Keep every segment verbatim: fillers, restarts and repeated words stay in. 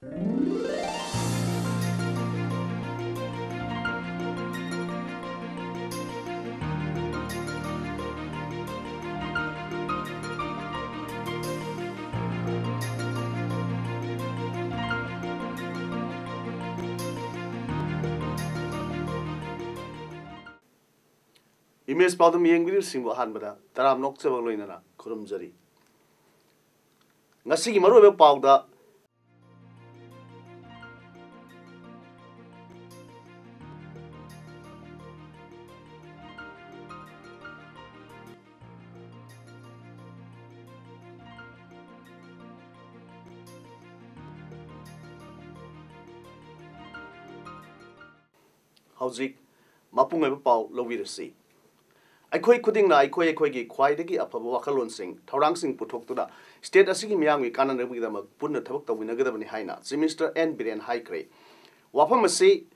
Image ꯄꯥꯎꯗꯝ ꯌꯦꯡꯕꯤꯔꯤꯕꯁꯤꯡꯕꯨ ꯑꯍꯥꯟꯕꯗ ꯇꯔꯥꯝꯅ ꯑꯣꯛꯆꯕꯒ ꯂꯣꯏꯅꯅ ꯈꯨꯔꯨꯝꯖꯔꯤ꯫ ꯉꯁꯤꯒꯤ ꯃꯔꯨꯑꯣꯏꯕ ꯄꯥꯎꯗ ꯍꯧꯖꯤꯛ ꯃꯄꯨꯡ ꯑꯣꯏꯕ ꯄꯥꯎ ꯂꯧꯕꯤꯔꯁꯤ꯫ ꯑꯩꯈꯣꯏ ꯈꯨꯗꯤꯡꯅ ꯑꯩꯈꯣꯏ ꯑꯩꯈꯣꯏꯒꯤ ꯈ꯭ꯋꯥꯏꯗꯒꯤ ꯑꯐꯕ ꯋꯥꯈꯜꯂꯣꯟꯁꯤꯡ, ꯊꯧꯔꯥꯡꯁꯤꯡ ꯄꯨꯊꯣꯛꯇꯨꯅ state ꯑꯁꯤꯒꯤ ꯃꯤꯌꯥꯝꯒꯤ ꯀꯥꯟꯅꯅꯕꯒꯤꯗꯃꯛ ꯄꯨꯟꯅ ꯊꯕꯛ ꯇꯧꯃꯤꯟꯅꯒꯗꯕꯅꯤ ꯍꯥꯏꯅ Chief Minister N ꯕꯤꯔꯦꯟ ꯍꯥꯏꯈ꯭ꯔꯦ꯫ ꯋꯥꯐꯝ ꯑꯁꯤ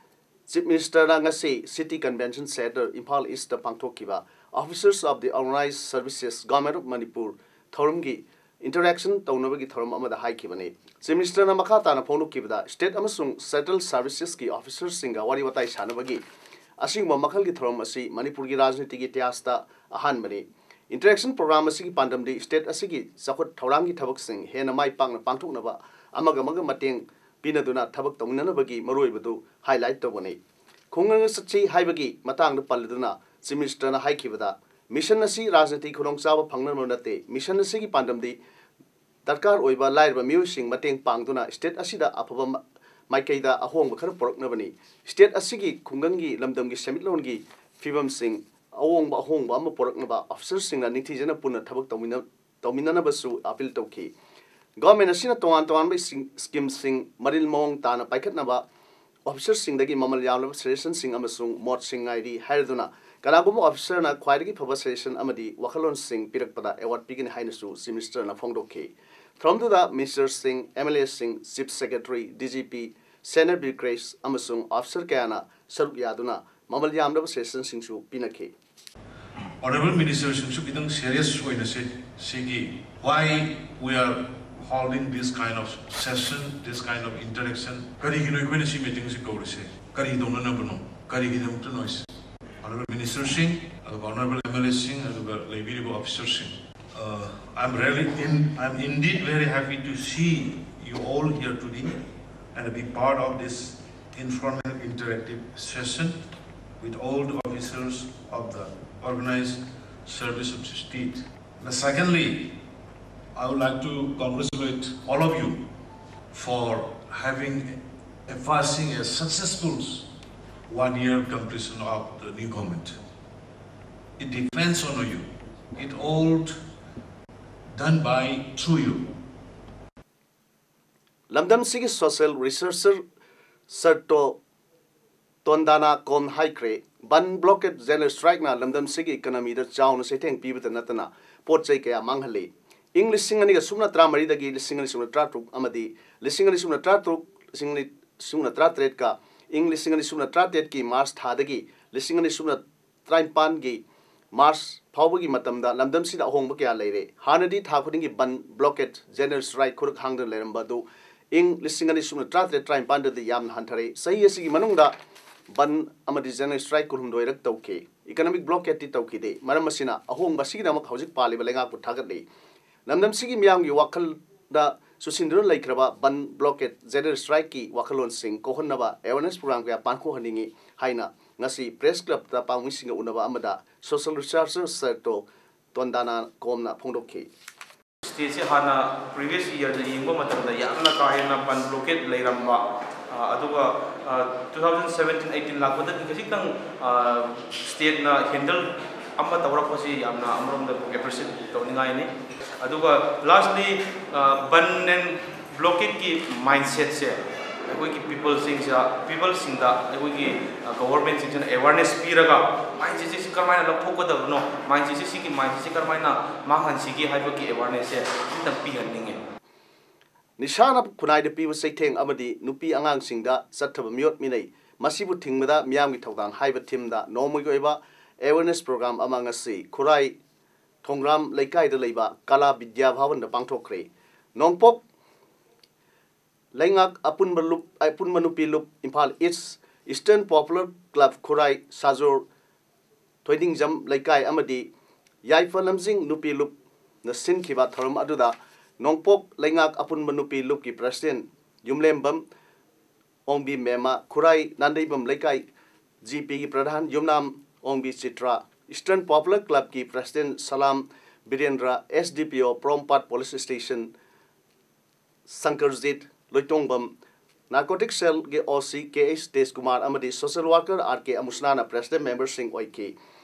Chief Ministerꯅ ꯉꯁꯤ City Convention Centre, Imphal Eastꯇ ꯄꯥꯡꯊꯣꯛꯈꯤꯕ Officers of the Organised Services, Government of Manipur ꯊꯧꯔꯝꯒꯤ interaction ꯇꯧꯅꯕꯒꯤ ꯊꯧꯔꯝ ꯑꯃꯗ ꯍꯥꯏꯈꯤꯕꯅꯤ꯫ Chief Ministerꯅ ꯃꯈꯥ ꯇꯥꯅ ꯐꯣꯡꯗꯣꯛꯈꯤꯕꯗ, state ꯑꯃꯁꯨꯡ central servicesꯀꯤ officerꯁꯤꯡꯒ ꯋꯥꯔꯤ ꯋꯥꯇꯥꯏ ꯁꯥꯟꯅꯕꯒꯤ ꯑꯁꯤꯒꯨꯝꯕ ꯃꯈꯜꯒꯤ ꯊꯧꯔꯝ ꯑꯁꯤ ꯃꯅꯤꯄꯨꯔꯒꯤ ꯔꯥꯖꯅꯤꯇꯤꯒꯤ ꯏꯇꯤꯍꯥꯁꯇ ꯑꯍꯥꯟꯕꯅꯤ꯫ Interaction program ꯑꯁꯤꯒꯤ ꯄꯥꯟꯗꯝꯗꯤ state ꯑꯁꯤꯒꯤ ꯆꯥꯎꯈꯠ ꯊꯧꯔꯥꯡꯒꯤ ꯊꯕꯛꯁꯤꯡ ꯍꯦꯟꯅ ꯃꯥꯏ ꯄꯥꯛꯅ ꯄꯥꯡꯊꯣꯛꯅꯕ ꯑꯃꯒ ꯑꯃꯒ ꯃꯇꯦꯡ ꯄꯤꯅꯗꯨꯅ ꯊꯕꯛ ꯇꯧꯃꯤꯟꯅꯅꯕꯒꯤ ꯃꯔꯨꯑꯣꯏꯕꯗꯨ highlight ꯇꯧꯕꯅꯤ꯫ ꯈꯨꯡꯒꯪꯗ ꯆꯠꯁꯤ ꯍꯥꯏꯕꯒꯤ ꯃꯇꯥꯡꯗ ꯄꯜꯂꯗꯨꯅ Chief Ministerꯅ ꯍꯥꯏꯈꯤꯕꯗ, mission ꯑꯁꯤ ꯔꯥꯖꯅꯤꯇꯤ ꯈꯨꯗꯣꯡꯆꯥꯕ ꯐꯪꯅꯕ ꯅꯠꯇꯦ꯫ Mission ꯑꯁꯤꯒꯤ ꯄꯥꯟꯗꯝꯗꯤ ꯗꯔꯀꯥꯔ ꯑꯣꯏꯕ ꯂꯥꯏꯔꯕ ꯃꯤꯑꯣꯏꯁꯤꯡ ꯃꯇꯦꯡ ꯄꯥꯡꯗꯨꯅ state ꯑꯁꯤꯗ ꯑꯐꯕ ꯃ-, ꯃꯥꯏꯀꯩꯗ ꯑꯍꯣꯡꯕ ꯈꯔ ꯄꯨꯔꯛꯅꯕꯅꯤ꯫ State ꯑꯁꯤꯒꯤ ꯈꯨꯡꯒꯪꯒꯤ ꯂꯝꯗꯝꯒꯤ ꯁꯦꯟꯃꯤꯠꯂꯣꯟꯒꯤ ꯐꯤꯕꯝꯁꯤꯡ ꯑꯑꯣꯡꯕ ꯑꯍꯣꯡꯕ ꯑꯃ ꯄꯨꯔꯛꯅꯕ officerꯁꯤꯡꯅ ꯅꯤꯡꯊꯤꯖꯅ ꯄꯨꯟꯅ ꯊꯕꯛ ꯇꯧꯃꯤꯟꯅ-, ꯇꯧꯃꯤꯟꯅꯅꯕꯁꯨ appeal ꯇꯧꯈꯤ꯫ Government ꯑꯁꯤꯅ ꯇꯣꯉꯥꯟ ꯇꯣꯉꯥꯟꯕ ꯁꯤꯡ-, schemeꯁꯤꯡ ꯃꯔꯤꯜ ꯃꯑꯣꯡ ꯇꯥꯅ ꯄꯥꯏꯈꯠꯅꯕ officerꯁꯤꯡꯗꯒꯤ ꯃꯃꯜ ꯌꯥꯝꯂꯕ suggestionꯁꯤꯡ ꯑꯃꯁꯨꯡ ꯃꯣꯠꯁꯤꯡ ꯉꯥꯏꯔꯤ ꯍꯥꯏꯔꯗꯨꯅ, ꯀꯅꯥꯒꯨꯝꯕ officerꯅ ꯈ꯭ꯋꯥꯏꯗꯒꯤ ꯐꯕ suggestion ꯑꯃꯗꯤ ꯋꯥꯈꯜꯂꯣꯟꯁꯤꯡ ꯄꯤꯔꯛꯄꯗ award ꯄꯤꯒꯅꯤ ꯍꯥꯏꯅꯁꯨ Chief Ministerꯅ ꯐꯣꯡꯗꯣꯛꯈꯤ꯫ ꯊꯧꯔꯝꯗꯨꯗ Ministerꯁꯤꯡ, MLAꯁꯤꯡ, Chief Secretary, DGP, Senior Bureaucrats ꯑꯃꯁꯨꯡ officer ꯀꯌꯥꯅ ꯁꯔꯨꯛ ꯌꯥꯗꯨꯅ ꯃꯃꯜ ꯌꯥꯝꯂꯕ suggestionꯁꯤꯡꯁꯨ ꯄꯤꯅꯈꯤ꯫ Honourable Ministerꯁꯤꯡꯁꯨ ꯈꯤꯇꯪ serious ꯑꯣꯏꯅꯁꯦ, ꯁꯤꯒꯤ why we are holding this kind of session, this kind of interaction? ꯀꯔꯤꯒꯤꯅꯣ ꯑꯩꯈꯣꯏꯅ ꯁꯤ ꯃꯤꯇꯤꯡꯁꯤ ꯀꯧꯔꯤꯁꯦ? ꯀꯔꯤ ꯇꯧꯅꯅꯕꯅꯣ? ꯀꯔꯤꯒꯤꯗꯃꯛꯇꯅꯣ ꯍꯥꯏꯁꯦ? Honorable Minister ꯁꯤꯡ, ꯑꯗꯨꯒ Honorable M L A ꯁꯤꯡ, ꯑꯗꯨꯒ ꯂꯩꯕꯤꯔꯤꯕ officer ꯁꯤꯡ, uh, I'm really in, I'm indeed very happy to see you all here today and be part of this informal interactive session with all the officers of the organized service of the state. And secondly, I would like to congratulate all of you for having a passing a successful one year completion of the new government. It depends on you. It all done by through you. ꯂꯝꯗꯝꯁꯤꯒꯤ social researcher ꯁꯔꯇꯣ ꯇꯣꯟꯗꯥꯅꯥ ꯀꯣꯝ ꯍꯥꯏꯈ꯭ꯔꯦ, ꯕꯟ blockade general ꯁ꯭ꯇ꯭ꯔꯥꯏꯛꯅ ꯂꯝꯗꯝꯁꯤꯒꯤ ꯏꯀꯅꯃꯤꯗ ꯆꯥꯎꯅ ꯆꯩꯊꯦꯡ ꯄꯤꯕꯇ ꯅꯠꯇꯅ ꯄꯣꯠ ꯆꯩ ꯀꯌꯥ ꯃꯥꯡꯍꯜꯂꯤ꯫ ꯏꯪ ꯂꯤꯁꯤꯡ ꯑꯅꯤꯒ ꯁꯨꯞꯅ ꯇꯔꯥꯃꯔꯤꯗꯒꯤ ꯂꯤꯁꯤꯡ ꯑꯅꯤ ꯁꯨꯞꯅ ꯇꯔꯥꯇꯔꯨꯛ ꯑꯃꯗꯤ ꯂꯤꯁꯤꯡ ꯑꯅꯤ ꯁꯨꯞꯅ ꯇꯔꯥꯇꯔꯨꯛ, ꯂꯤꯁꯤꯡ ꯑꯅꯤ ꯁꯨꯞꯅ ꯇꯔꯥꯇꯔꯦꯠꯀ ꯏꯪ ꯂꯤꯁꯤꯡ ꯑꯅꯤ ꯁꯨꯞꯅ ꯇꯔꯥꯇꯔꯦꯠꯀꯤ ꯃꯥꯔꯆ ꯊꯥꯗꯒꯤ ꯂꯤꯁꯤꯡ ꯑꯅꯤ ꯁꯨꯞꯅ ꯇꯔꯥꯅꯤꯄꯥꯟꯒꯤ ꯃꯥꯔꯆ ꯐꯥꯎꯕꯒꯤ ꯃꯇꯝꯗ ꯂꯝꯗꯝꯁꯤꯗ ꯑꯍꯣꯡꯕ ꯀꯌꯥ ꯂꯩꯔꯦ꯫ ꯍꯥꯟꯅꯗꯤ ꯊꯥ ꯈꯨꯗꯤꯡꯒꯤ ꯕꯟ, ꯕ꯭ꯂꯣꯀꯦꯠ, ꯖꯦꯅꯔꯦꯜ ꯁ꯭ꯇ꯭ꯔꯥꯏꯛ ꯈꯨꯔꯨꯛ ꯍꯥꯡꯗꯨꯅ ꯂꯩꯔꯝꯕ ꯑꯗꯨ ꯏꯪ ꯂꯤꯁꯤꯡ ꯑꯅꯤ ꯁꯨꯞꯅ ꯇꯔꯥꯇꯔꯦꯠ ꯇꯔꯥꯅꯤꯄꯥꯟꯗꯗꯤ ꯌꯥꯝꯅ ꯍꯟꯊꯔꯦ꯫ ꯆꯍꯤ ꯑꯁꯤꯒꯤ ꯃꯅꯨꯡꯗ ꯕꯟ ꯑꯃꯗꯤ ꯖꯦꯅꯔꯦꯜ ꯁ꯭ꯇ꯭ꯔꯥꯏꯛ ꯀꯨꯟꯍꯨꯝꯗꯣꯏꯔꯛ ꯇꯧꯈꯤ꯫ ꯏꯀꯅꯣꯃꯤꯛ ꯕ꯭ꯂꯣꯀꯦꯠꯇꯤ ꯇꯧꯈꯤꯗꯦ꯫ ꯃꯔꯝ ꯑꯁꯤꯅ ꯑꯍꯣꯡꯕ ꯑꯁꯤꯒꯤꯗꯃꯛ ꯍꯧꯖꯤꯛ ꯄꯥꯜꯂꯤꯕ ꯂꯩꯉꯥꯛꯄꯨ ꯊꯥꯒꯠꯂꯤ꯫ ꯂꯝꯗꯝꯁꯤꯒꯤ ꯃꯤꯌꯥꯝꯒꯤ ꯋꯥꯈꯜꯗ ꯆꯨꯁꯤꯟꯗꯨꯅ ꯂꯩꯈ꯭ꯔꯕ ꯕꯟ, ꯕ꯭ꯂꯣꯀꯦꯠ, ꯖꯦꯅꯔꯦꯜ ꯁ꯭ꯇ꯭ꯔꯥꯏꯛꯀꯤ ꯋꯥꯈꯜꯂꯣꯟꯁꯤꯡ ꯀꯣꯛꯍꯟꯅꯕ ꯑꯦꯋꯦꯔꯅꯦꯁ ꯄ꯭ꯔꯣꯒ꯭ꯔꯥꯝ ꯀꯌꯥ ꯄꯥꯡꯊꯣꯛꯍꯟꯅꯤꯡꯏ ꯍꯥꯏꯅ ꯉꯁꯤ ꯄ꯭ꯔꯦꯁ ꯀ꯭ꯂꯕꯇ ꯄꯥꯎꯃꯤꯁꯤꯡꯒ ꯎꯅꯕ ꯑꯃꯗ social researcher ꯁꯔꯇꯣ ꯇꯣꯟꯗꯥꯅꯥ ꯀꯣꯝꯅ ꯐꯣꯡꯗꯣꯛꯈꯤ꯫ ꯁ꯭ꯇꯦꯠꯁꯦ ꯍꯥꯟꯅ previous yearꯗ ꯌꯦꯡꯕ ꯃꯇꯝꯗ ꯌꯥꯝꯅ ꯀꯥ ꯍꯦꯟꯅ ꯕꯟ ꯕ꯭ꯂꯣꯀꯦꯠ ꯂꯩꯔꯝꯕ, ꯑ, ꯑꯗꯨꯒ, ꯑ, two thousand seventeen eighteen ꯂꯥꯛꯄꯗꯒꯤ ꯈꯖꯤꯛꯇꯪ, ꯑ, ꯁ꯭ꯇꯦꯠꯅ ꯍꯦꯟꯗꯜ ꯑꯃ ꯇꯧꯔꯛꯄꯁꯤ ꯌꯥꯝꯅ ꯑꯃꯔꯣꯝꯗ ꯑꯦꯄ꯭ꯔꯤꯁꯤꯌꯦꯠ ꯇꯧꯅꯤꯡꯉꯥꯏꯅꯤ꯫ ꯑꯗꯨꯒ lastly, ꯑ, ꯕꯟ ꯑꯦꯟ ꯕ꯭ꯂꯣꯀꯦꯠꯀꯤ ꯃꯥꯏꯟꯁꯦꯠꯁꯦ ꯑꯩꯈꯣꯏꯒꯤ ꯄꯤꯄꯜꯁꯤꯡꯁꯤꯗ, ꯄꯤꯄꯜꯁꯤꯡꯗ ꯑꯩꯈꯣꯏꯒꯤ, ꯑ, ꯒꯣꯕꯔꯃꯦꯟꯁꯤꯡꯁꯤꯅ ꯑꯦꯋꯥꯔꯅꯦꯁ ꯄꯤꯔꯒ ꯃꯥꯏꯟꯁꯦꯠꯁꯦ ꯁꯤ ꯀꯔꯝꯍꯥꯏꯅ ꯂꯧꯊꯣꯛꯀꯗꯕꯅꯣ, ꯃꯥꯏꯟꯁꯦꯠꯁꯦ ꯁꯤꯒꯤ ꯃꯥꯏꯟꯁꯦꯠꯁꯦ ꯀꯔꯝꯍꯥꯏꯅ ꯃꯥꯡꯍꯟꯁꯤꯒꯦ ꯍꯥꯏꯕꯒꯤ ꯑꯦꯋꯥꯔꯅꯦꯁꯁꯦ ꯑꯝꯇꯪ ꯄꯤꯍꯟꯅꯤꯡꯉꯤ꯫ ꯅꯤꯁꯥꯅ ꯈꯨꯟꯅꯥꯏꯗ ꯄꯤꯕ ꯆꯩꯊꯦꯡ ꯑꯃꯗꯤ ꯅꯨꯄꯤ ꯑꯉꯥꯡꯁꯤꯡꯗ ꯆꯠꯊꯕ ꯃꯤꯑꯣꯠ ꯃꯤꯅꯩ, ꯃꯁꯤꯕꯨ ꯊꯤꯡꯕꯗ ꯃꯤꯌꯥꯝꯒꯤ ꯊꯧꯗꯥꯡ ꯍꯥꯏꯕ ꯊꯤꯝꯗ ꯅꯣꯡꯃꯒꯤ ꯑꯣꯏꯕ ꯑꯦꯋꯦꯔꯅꯦꯁ ꯄ꯭ꯔꯣꯒ꯭ꯔꯥꯝ ꯑꯃ ꯉꯁꯤ ꯈꯨꯔꯥꯏ ꯊꯣꯡꯒ꯭ꯔꯥꯝ ꯂꯩꯀꯥꯏꯗ ꯂꯩꯕ ꯀꯂꯥ ꯕꯤꯗ꯭ꯌꯥ ꯚꯋꯟꯗ ꯄꯥꯡꯊꯣꯛꯈ꯭ꯔꯦ꯫ ꯅꯣꯡꯄꯣꯛ ꯂꯩꯉꯥꯛ ꯑꯄꯨꯟꯕ ꯂꯨꯞ, ꯑꯄꯨꯟꯕ ꯅꯨꯄꯤ ꯂꯨꯞ, ꯏꯝꯐꯥꯜ ꯏꯁ, ꯏꯁꯇꯔꯟ ꯄꯣꯄꯨꯂꯔ ꯀ꯭ꯂꯕ ꯈꯨꯔꯥꯏ ꯁꯥꯖꯨꯔ ꯊꯣꯏꯗꯤꯡꯖꯝ ꯂꯩꯀꯥꯏ ꯑꯃꯗꯤ ꯌꯥꯏꯐ ꯂꯝꯖꯤꯡ ꯅꯨꯄꯤ ꯂꯨꯞꯅ ꯁꯤꯟꯈꯤꯕ ꯊꯧꯔꯝ ꯑꯗꯨꯗ ꯅꯣꯡꯄꯣꯛ ꯂꯩꯉꯥꯛ ꯑꯄꯨꯟꯕ ꯅꯨꯄꯤ ꯂꯨꯞꯀꯤ ꯄ꯭ꯔꯁꯤꯗꯦꯟ ꯌꯨꯝꯂꯦꯝꯕꯝ ꯑꯣꯡꯕꯤ ꯃꯦꯃ, ꯈꯨꯔꯥꯏ ꯅꯥꯟꯗꯩꯕꯝ ꯂꯩꯀꯥꯏ ꯖꯤ ꯄꯤꯒꯤ ꯄ꯭ꯔꯙꯥꯟ ꯌꯨꯝꯅꯥꯝ ꯑꯣꯡꯕꯤ ꯆꯤꯇ꯭ꯔꯥ, ꯏꯁꯇꯔꯟ ꯄꯣꯄꯨꯂꯔ ꯀ꯭ꯂꯕꯀꯤ ꯄ꯭ꯔꯁꯤꯗꯦꯟ ꯁꯂꯥꯝ ꯕꯤꯔꯦꯟꯗ꯭ꯔ, ꯑꯦꯁ ꯗꯤ ꯄꯤ ꯑꯣ ꯄ꯭ꯔꯣꯝꯄꯥꯠ ꯄꯣꯂꯤꯁ ꯏꯁꯇꯦꯁꯟ ꯁꯪꯀꯔꯖꯤꯠ ꯂꯣꯏꯇꯣꯡꯕꯝ, ꯅꯥꯔꯀꯣꯇꯤꯛ ꯁꯦꯜꯒꯤ ꯑꯣ ꯁꯤ ꯀꯦ ꯑꯩꯆ ꯇꯦꯖꯀꯨꯃꯥꯔ ꯑꯃꯗꯤ ꯁꯣꯁꯤꯌꯦꯜ ꯋꯥꯔꯀꯔ ꯑꯥꯔ ꯀꯦ ꯑꯃꯨꯁꯅꯥꯅ ꯄ꯭ꯔꯁꯤꯗꯦꯟ ꯃꯦꯝꯕꯔꯁꯤꯡ ꯑꯣꯏꯈꯤ꯫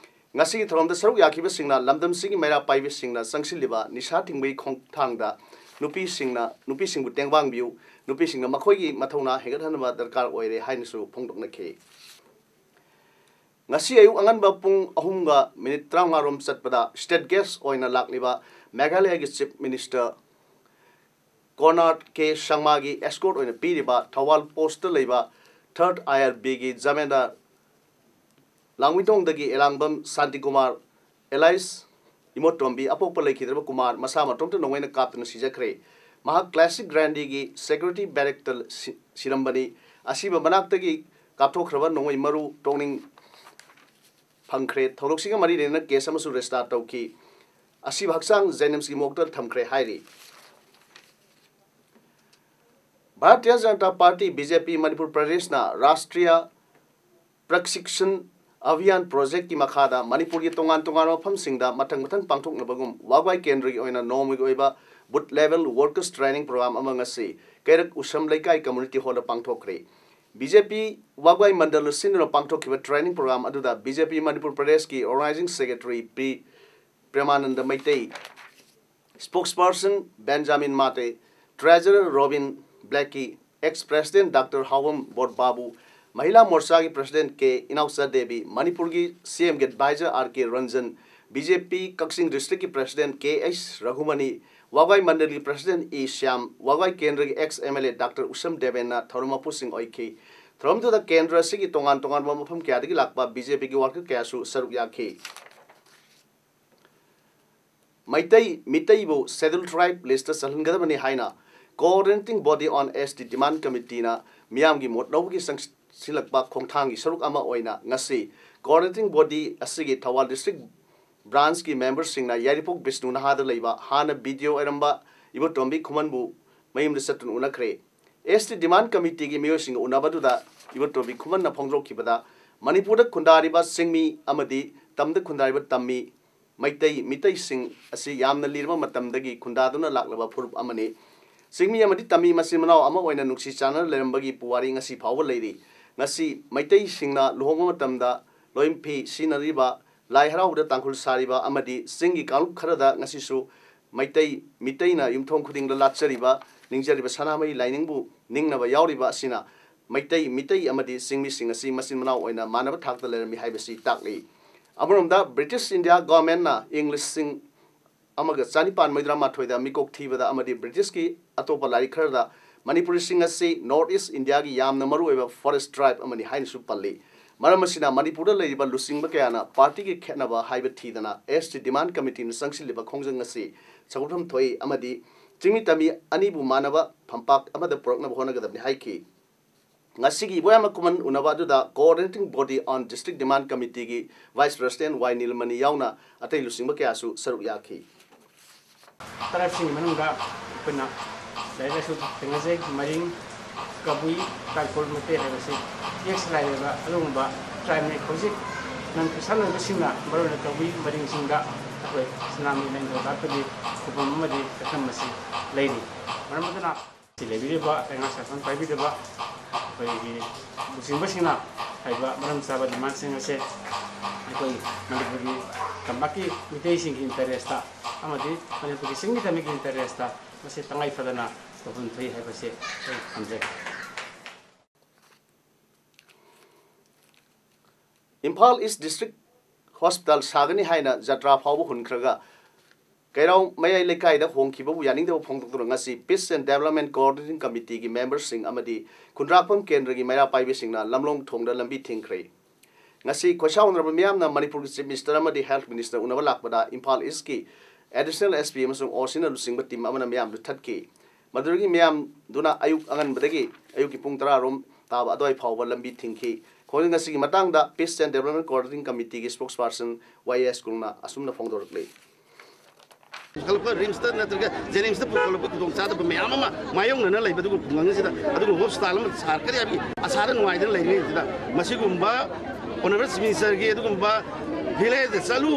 ꯉꯁꯤꯒꯤ ꯊꯧꯔꯝꯗ ꯁꯔꯨꯛ ꯌꯥꯈꯤꯕꯁꯤꯡꯅ ꯂꯝꯗꯝꯁꯤꯒꯤ ꯃꯩꯔꯥ ꯄꯥꯏꯕꯤꯁꯤꯡꯅ ꯆꯪꯁꯤꯜꯂꯤꯕ ꯅꯤꯁꯥ ꯊꯤꯡꯕꯒꯤ ꯈꯣꯡꯊꯥꯡꯗ ꯅꯨꯄꯤꯁꯤꯡꯅ, ꯅꯨꯄꯤꯁꯤꯡꯕꯨ ꯇꯦꯡꯕꯥꯡꯕꯤꯌꯨ, ꯅꯨꯄꯤꯁꯤꯡꯅ ꯃꯈꯣꯏꯒꯤ ꯃꯊꯧꯅꯥ ꯍꯦꯟꯒꯠꯍꯟꯅꯕ ꯗꯔꯀꯥꯔ ꯑꯣꯏꯔꯦ ꯍꯥꯏꯅꯁꯨ ꯐꯣꯡꯗꯣꯛꯅꯈꯤ꯫ ꯉꯁꯤ ꯑꯌꯨꯛ ꯑꯉꯟꯕ ꯄꯨꯡ ꯑꯍꯨꯝꯒ ꯃꯤꯅꯤꯠ ꯇꯔꯥꯃꯉꯥ ꯔꯣꯝ ꯆꯠꯄꯗ ꯁ꯭ꯇꯦꯠ ꯒꯦꯁ ꯑꯣꯏꯅ ꯂꯥꯛꯂꯤꯕ ꯃꯦꯘꯥꯂꯌꯒꯤ ꯆꯤꯐ ꯃꯤꯅꯤꯁꯇꯔ ꯀꯣꯅꯥꯔꯗ ꯀꯦ ꯁꯪꯃꯥꯒꯤ ꯑꯦꯁꯀꯣꯔꯠ ꯑꯣꯏꯅ ꯄꯤꯔꯤꯕ ꯊꯧꯕꯥꯜ ꯄꯣꯁꯇ ꯂꯩꯕ ꯊꯥꯔꯗ ꯑꯥꯏ ꯑꯥꯔ ꯕꯤꯒꯤ ꯖꯃꯦꯗꯥꯔ ꯂꯥꯡꯃꯩꯗꯣꯡꯗꯒꯤ ꯑꯦꯂꯥꯡꯕꯝ ꯁꯥꯟꯇꯤꯀꯨꯃꯥꯔ ꯑꯦꯂꯥꯏꯁ ꯏꯃꯣꯇꯣꯝꯕꯤ ꯑꯄꯣꯛꯄ ꯂꯩꯈꯤꯗ꯭ꯔꯕ ꯀꯨꯃꯥꯔ ꯃꯁꯥ ꯃꯇꯣꯝꯇ ꯅꯣꯡꯃꯩꯅ ꯀꯥꯞꯇꯨꯅ ꯁꯤꯖꯈ꯭ꯔꯦ꯫ ꯃꯍꯥꯛ ꯀ꯭ꯂꯥꯁꯤꯛ ꯒ꯭ꯔꯥꯟꯗꯤꯒꯤ ꯁꯦꯀ꯭ꯌꯨꯔꯤꯇꯤ ꯕꯦꯔꯦꯛꯇ ꯁꯤ-, ꯁꯤꯔꯝꯕꯅꯤ꯫ ꯑꯁꯤꯕ ꯃꯅꯥꯛꯇꯒꯤ ꯀꯥꯞꯊꯣꯛꯈ꯭ꯔꯕ ꯅꯣꯡꯃꯩ ꯃꯔꯨ ꯇꯣꯛꯅꯤꯡ ꯐꯪꯈ꯭ꯔꯦ꯫ ꯊꯧꯗꯣꯛꯁꯤꯒ ꯃꯔꯤ ꯂꯩꯅꯅ ꯀꯦꯁ ꯑꯃꯁꯨ ꯔꯦꯖꯤꯁꯇꯥꯔ ꯇꯧꯈꯤ꯫ ꯑꯁꯤꯕ ꯍꯛꯆꯥꯡ ꯖꯦꯅꯤꯝꯁꯀꯤ ꯃꯣꯔꯒꯇ ꯊꯝꯈ꯭ꯔꯦ ꯍꯥꯏꯔꯤ꯫ Bharatiya Janata party, B J P, Manipur ꯄ꯭ꯔꯗꯦꯁꯅ ꯔꯥꯁꯇ꯭ꯔꯤꯌ ꯄ꯭ꯔꯁꯤꯛꯁꯟ ꯑꯚꯤꯌꯥꯟ ꯄ꯭ꯔꯣꯖꯦꯛꯀꯤ ꯃꯈꯥꯗ ꯃꯅꯤꯄꯨꯔꯒꯤ ꯇꯣꯉꯥꯟ ꯇꯣꯉꯥꯟꯕ ꯃꯐꯝꯁꯤꯡꯗ ꯃꯊꯪ ꯃꯊꯪ ꯄꯥꯡꯊꯣꯛꯅꯕꯒꯨꯝ ꯋꯥꯒꯥꯏ ꯀꯦꯟꯗ꯭ꯔꯒꯤ ꯑꯣꯏꯅ ꯅꯣꯡꯃꯒꯤ ꯑꯣꯏꯕ booth level workers training programme ꯑꯃ ꯉꯁꯤ ꯀꯩꯔꯛ ꯎꯁꯝ ꯂꯩꯀꯥꯏ ꯀꯝꯃ꯭ꯌꯨꯅꯤꯇꯤ ꯍꯣꯜꯗ ꯄꯥꯡꯊꯣꯛꯈ꯭ꯔꯦ꯫ ꯕꯤ ꯖꯦ ꯄꯤ ꯋꯥꯒꯥꯏ ꯃꯟꯗꯜꯅ ꯁꯤꯟꯗꯨꯅ ꯄꯥꯡꯊꯣꯛꯈꯤꯕ ꯇ꯭ꯔꯦꯅꯤꯡ ꯄ꯭ꯔꯣꯒ꯭ꯔꯥꯝ ꯑꯗꯨꯗ ꯕꯤ ꯖꯦ ꯄꯤ ꯃꯅꯤꯄꯨꯔ ꯄ꯭ꯔꯗꯦꯁꯀꯤ organising secretary P Premananda Meitei, spokesperson Benjamin Mate, treasurer Robin ꯕ꯭ꯂꯦꯛꯀꯤ, ex president doctor Hawam Borbabu, ꯃꯍꯤꯂꯥ ꯃꯣꯔꯆꯥꯒꯤ ꯄ꯭ꯔꯦꯁꯤꯗꯦꯟꯠ ꯀꯦ ꯏꯅꯥꯎꯆꯥ ꯗꯦꯕꯤ, ꯃꯅꯤꯄꯨꯔꯒꯤ ꯁꯤ ꯑꯦꯝꯒꯤ adviser R K Ranjan, B J P Kakching ꯗꯤꯁꯇ꯭ꯔꯤꯛꯀꯤ president K H Raghumani, Wangoi ꯃꯟꯗꯜꯒꯤ ꯄ꯭ꯔꯦꯁꯤꯗꯦꯟꯠ ꯏ ꯁ꯭ꯌꯥꯝ, ꯋꯥꯒꯥꯏ ꯀꯦꯟꯗ꯭ꯔꯒꯤ ex M L A doctor Usham ꯗꯦꯕꯦꯟꯅ ꯊꯧꯔꯝ ꯃꯄꯨꯁꯤꯡ ꯑꯣꯏꯈꯤ꯫ ꯊꯧꯔꯝꯗꯨꯗ ꯀꯦꯟꯗ꯭ꯔ ꯑꯁꯤꯒꯤ ꯇꯣꯉꯥꯟ ꯇꯣꯉꯥꯟꯕ ꯃꯐꯝ ꯀꯌꯥꯗꯒꯤ ꯂꯥꯛꯄ ꯕꯤ ꯖꯦ ꯄꯤꯒꯤ ꯋꯥꯔꯀꯔ ꯀꯌꯥꯁꯨ ꯁꯔꯨꯛ ꯌꯥꯈꯤ꯫ ꯃꯩꯇꯩ ꯃꯤꯇꯩꯕꯨ Scheduled Tribe list ꯆꯜꯍꯟꯒꯗꯕꯅꯤ ꯍꯥꯏꯅ Coordinating Body on S T Demand Committeeꯅ ꯃꯤꯌꯥꯝꯒꯤ ꯃꯣꯠ ꯂꯧꯕꯒꯤ ꯆꯪꯁꯤꯜꯂꯛꯄ ꯈꯣꯡꯊꯥꯡꯒꯤ ꯁꯔꯨꯛ ꯑꯃ ꯑꯣꯏꯅ ꯉꯁꯤ Coordinating Body ꯑꯁꯤꯒꯤ ꯊꯧꯕꯥꯜ District Branchꯀꯤ memberꯁꯤꯡꯅ ꯌꯥꯏꯔꯤꯄꯣꯛ ꯕꯤꯁꯅꯨ ꯅꯍꯥꯗ ꯂꯩꯕ ꯍꯥꯟꯅ B D O ꯑꯣꯏꯔꯝꯕ ꯏꯕꯣꯇꯣꯝꯕꯤ ꯈꯨꯃꯟꯕꯨ ꯃꯌꯨꯝꯗ ꯆꯠꯇꯨꯅ ꯎꯅꯈ꯭ꯔꯦ꯫ S T Demand Committeeꯒꯤ ꯃꯤꯑꯣꯏꯁꯤꯡꯒ ꯎꯅꯕꯗꯨꯗ ꯏꯕꯣꯇꯣꯝꯕꯤ ꯈꯨꯃꯟꯅ ꯐꯣꯡꯗꯣꯛꯈꯤꯕꯗ, ꯃꯅꯤꯄꯨꯔꯗ ꯈꯨꯟꯗꯥꯔꯤꯕ ꯆꯤꯡꯃꯤ ꯑꯃꯗꯤ ꯇꯝꯗ ꯈꯨꯟꯗꯥꯔꯤꯕ ꯇꯝꯃꯤ ꯃꯩꯇꯩ ꯃꯤꯇꯩꯁꯤꯡ ꯑꯁꯤ ꯌꯥꯝꯅ ꯂꯤꯔꯕ ꯃꯇꯝꯗꯒꯤ ꯈꯨꯟꯗꯥꯗꯨꯅ ꯂꯥꯛꯂꯕ ꯐꯨꯔꯨꯞ ꯑꯃꯅꯤ꯫ ꯆꯤꯡꯃꯤ ꯑꯃꯗꯤ ꯇꯝꯃꯤ ꯃꯆꯤꯟ ꯃꯅꯥꯎ ꯑꯃ ꯑꯣꯏꯅ ꯅꯨꯡꯁꯤ ꯆꯥꯟꯅꯅ ꯂꯩꯔꯝꯕꯒꯤ ꯄꯨꯋꯥꯔꯤ ꯉꯁꯤ ꯐꯥꯎꯕ ꯂꯩꯔꯤ꯫ ꯉꯁꯤ ꯃꯩꯇꯩꯁꯤꯡꯅ ꯂꯨꯍꯣꯡꯕ ꯃꯇꯝꯗ ꯂꯣꯏꯝꯐꯤ ꯁꯤꯖꯤꯟꯅꯔꯤꯕ, ꯂꯥꯏ ꯍꯔꯥꯎꯕꯗ ꯇꯥꯡꯈꯨꯜ ꯁꯥꯔꯤꯕ ꯑꯃꯗꯤ ꯆꯤꯡꯒꯤ ꯀꯥꯡꯂꯨꯞ ꯈꯔꯗ ꯉꯁꯤꯁꯨ ꯃꯩꯇꯩ ꯃꯤꯇꯩꯅ ꯌꯨꯝꯊꯣꯡ ꯈꯨꯗꯤꯡꯗ ꯂꯥꯠꯆꯔꯤꯕ, ꯅꯤꯡꯖꯔꯤꯕ ꯁꯅꯥꯃꯍꯤ ꯂꯥꯏꯅꯤꯡꯕꯨ ꯅꯤꯡꯅꯕ ꯌꯥꯎꯔꯤꯕ ꯑꯁꯤꯅ ꯃꯩꯇꯩ ꯃꯤꯇꯩ ꯑꯃꯗꯤ ꯆꯤꯡꯃꯤꯁꯤꯡ ꯑꯁꯤ ꯃꯆꯤꯟ ꯃꯅꯥꯎ ꯑꯣꯏꯅ ꯃꯥꯟꯅꯕ ꯊꯥꯛꯇ ꯂꯩꯔꯝꯃꯤ ꯍꯥꯏꯕꯁꯤ ꯇꯥꯛꯂꯤ꯫ ꯑꯃꯔꯣꯝꯗ, British India Governmentꯅ ꯏꯪ ꯂꯤꯁꯤꯡ ꯑꯃꯒ ꯆꯅꯤꯄꯥꯟ ꯃꯧꯗ꯭ꯔꯥ ꯃꯥꯊꯣꯏꯗ ꯃꯤꯀꯣꯛ ꯊꯤꯕꯗ ꯑꯃꯗꯤ Britishꯀꯤ ꯑꯇꯣꯞꯄ ꯂꯥꯏꯔꯤꯛ ꯈꯔꯗ ꯃꯅꯤꯄꯨꯔꯤꯁꯤꯡ ꯑꯁꯤ North East Indiaꯒꯤ ꯌꯥꯝꯅ ꯃꯔꯨꯑꯣꯏꯕ forest tribe ꯑꯃꯅꯤ ꯍꯥꯏꯅꯁꯨ ꯄꯜꯂꯤ꯫ ꯃꯔꯝ ꯑꯁꯤꯅ, ꯃꯅꯤꯄꯨꯔꯗ ꯂꯩꯔꯤꯕ ꯂꯨꯆꯤꯡꯕ ꯀꯌꯥꯅ partyꯒꯤ ꯈꯦꯠꯅꯕ ꯍꯥꯏꯕ ꯊꯤꯗꯅ S T Demand Committeeꯅ ꯆꯪꯁꯤꯜꯂꯤꯕ ꯈꯣꯡꯖꯪ ꯑꯁꯤ ꯆꯥꯎꯈꯠꯐꯝ ꯊꯣꯛꯏ ꯑꯃꯗꯤ ꯆꯤꯡꯃꯤ ꯇꯝꯃꯤ ꯑꯅꯤꯕꯨ ꯃꯥꯟꯅꯕ ꯐꯝꯄꯥꯛ ꯑꯃꯗ ꯄꯨꯔꯛꯅꯕ ꯍꯣꯠꯅꯒꯗꯕꯅꯤ ꯍꯥꯏꯈꯤ꯫ ꯉꯁꯤꯒꯤ ꯏꯕꯣꯌꯥꯏꯃ ꯈꯨꯃꯟ ꯎꯅꯕ ꯑꯗꯨꯗ Coordinating Body on District Demand Committeeꯒꯤ Vice President ꯋꯥꯏ ꯅꯤꯜꯃꯅꯤ ꯌꯥꯎꯅ ꯑꯇꯩ ꯂꯨꯆꯤꯡꯕ ꯀꯌꯥꯁꯨ ꯁꯔꯨꯛ ꯌꯥꯈꯤ꯫ ꯇꯔꯥꯏꯕꯁꯤꯡꯒꯤ ꯃꯅꯨꯡꯗ ꯑꯩꯈꯣꯏꯅ ꯂꯥꯏꯔꯤꯛ ꯂꯥꯏꯁꯨ ꯊꯦꯡꯅꯖꯩ꯫ ꯃꯔꯤꯡ, ꯀꯕꯨꯏ, ꯇꯥꯡꯈꯨꯜ, ꯃꯩꯇꯩ ꯍꯥꯏꯕꯁꯤ ꯇꯦꯛꯁ ꯂꯥꯏꯔꯕ ꯑꯗꯨꯒꯨꯝꯕ tribeꯅꯤ꯫ ꯍꯧꯖꯤꯛ non Christian ꯑꯣꯏꯕꯁꯤꯡꯅ, ꯃꯔꯨꯑꯣꯏꯅ ꯀꯕꯨꯏ ꯃꯔꯤꯡꯁꯤꯡꯗ ꯑꯩꯈꯣꯏ ꯁꯅꯥꯃꯍꯤ ꯂꯥꯏꯅꯤꯡꯊꯧ ꯂꯥꯠꯄꯒꯤ ꯈꯨꯕꯝ ꯑꯃꯗꯤ ꯆꯠꯐꯝ ꯑꯁꯤ ꯂꯩꯔꯤ꯫ ꯃꯔꯝ ꯑꯗꯨꯅ ꯁꯤ ꯂꯩꯕꯤꯔꯤꯕ, ꯂꯩꯉꯥꯛ ꯁꯥꯁꯟ ꯄꯥꯏꯕꯤꯔꯤꯕ ꯑꯩꯈꯣꯏꯒꯤ ꯂꯨꯆꯤꯡꯕꯁꯤꯡꯅ ꯍꯥꯏꯔꯤꯕ ꯃꯔꯝ ꯆꯥꯕ demandꯁꯤꯡ ꯑꯁꯦ ꯑꯩꯈꯣꯏ ꯃꯅꯤꯄꯨꯔꯒꯤ ꯇꯝꯄꯥꯛꯀꯤ ꯃꯤꯇꯩꯁꯤꯡꯒꯤ interestꯇ ꯑꯃꯗꯤ ꯃꯅꯤꯄꯨꯔꯒꯤ ꯆꯤꯡꯃꯤ ꯇꯝꯃꯤꯒꯤ interestꯇ ꯃꯁꯤ ꯇꯉꯥꯏ ꯐꯗꯅ ꯇꯧꯐꯝ ꯊꯣꯛꯏ ꯍꯥꯏꯕꯁꯤ ꯑꯩ ꯊꯝꯖꯒꯦ꯫ ꯏꯝꯐꯥꯜ East District Hospital ꯁꯥꯒꯅꯤ ꯍꯥꯏꯅ ꯖꯇ꯭ꯔꯥ ꯐꯥꯎꯕ ꯍꯨꯟꯈ꯭ꯔꯒ ꯀꯩꯔꯥꯎ ꯃꯌꯥꯏ ꯂꯩꯀꯥꯏꯗ ꯍꯣꯡꯈꯤꯕꯕꯨ ꯌꯥꯅꯤꯡꯗꯕ ꯐꯣꯡꯗꯣꯛꯇꯨꯅ ꯉꯁꯤ Peace and Development Coordinating Committeeꯒꯤ memberꯁꯤꯡ ꯑꯃꯗꯤ ꯈꯨꯟꯗ꯭ꯔꯥꯛꯄꯝ ꯀꯦꯟꯗ꯭ꯔꯒꯤ ꯃꯩꯔꯥ ꯄꯥꯏꯕꯤꯁꯤꯡꯅ ꯂꯝꯂꯣꯡ ꯊꯣꯡꯗ ꯂꯝꯕꯤ ꯊꯤꯡꯈ꯭ꯔꯦ꯫ ꯉꯁꯤ ꯈꯣꯏꯁꯥꯎꯅꯔꯕ ꯃꯤꯌꯥꯝꯅ ꯃꯅꯤꯄꯨꯔꯒꯤ Chief Minister ꯑꯃꯗꯤ Health Minister ꯎꯅꯕ ꯂꯥꯛꯄꯗ ꯏꯝꯐꯥꯜ Eastꯀꯤ ꯑꯦꯗꯤꯁꯅꯦꯜ ꯑꯦꯁ ꯄꯤ ꯑꯃꯁꯨꯡ ꯑꯣ ꯁꯤꯅ ꯂꯨꯆꯤꯡꯕ ꯇꯤꯝ ꯑꯃꯅ ꯃꯤꯌꯥꯝꯗꯨ ꯊꯠꯈꯤ꯫ ꯃꯗꯨꯗꯒꯤ ꯃꯤꯌꯥꯝꯗꯨꯅ ꯑꯌꯨꯛ ꯑꯉꯟꯕꯗꯒꯤ ꯑꯌꯨꯛꯀꯤ ꯄꯨꯡ ꯇꯔꯥ ꯔꯣꯝ ꯇꯥꯕ ꯑꯗꯨꯋꯥꯏ ꯐꯥꯎꯕ ꯂꯝꯕꯤ ꯊꯤꯡꯈꯤ꯫ ꯈꯣꯡꯖꯪ ꯑꯁꯤꯒꯤ ꯃꯇꯥꯡꯗ Peace and Development Coordinating Committeeꯒꯤ spokesperson ꯋꯥꯏ ꯑꯦꯁ ꯀꯨꯡꯅ ꯑꯁꯨꯝꯅ ꯐꯣꯡꯗꯣꯔꯛꯂꯤ꯫ ꯄꯨꯈꯠꯂꯛꯄ ꯔꯤꯝꯁꯇ ꯅꯠꯇ꯭ꯔꯒ ꯖꯦꯅꯤꯝꯁꯇ ꯄꯨꯈꯠꯂꯛꯄ ꯈꯨꯗꯣꯡꯆꯥꯗꯕ ꯃꯌꯥꯝ ꯑꯃ ꯃꯥꯌꯣꯛꯅꯅ ꯂꯩꯕ ꯑꯗꯨꯒꯨꯝꯕ ꯈꯨꯡꯒꯪꯁꯤꯗ ꯑꯗꯨꯒꯨꯝꯕ ꯍꯣꯁꯄꯤꯇꯥꯜ ꯑꯃ ꯁꯥꯔꯛꯀꯅꯤ ꯍꯥꯏꯕꯒꯤ ꯑꯁꯥꯗ ꯅꯨꯡꯉꯥꯏꯗꯅ ꯂꯩꯔꯤꯉꯩꯁꯤꯗ, ꯃꯁꯤꯒꯨꯝꯕ ꯑꯣꯅꯔꯦꯕꯜ ꯆꯤꯐ ꯃꯤꯅꯤꯁꯇꯔꯒꯤ ꯑꯗꯨꯒꯨꯝꯕ ꯚꯤꯂꯦꯖꯇ ꯆꯠꯂꯨ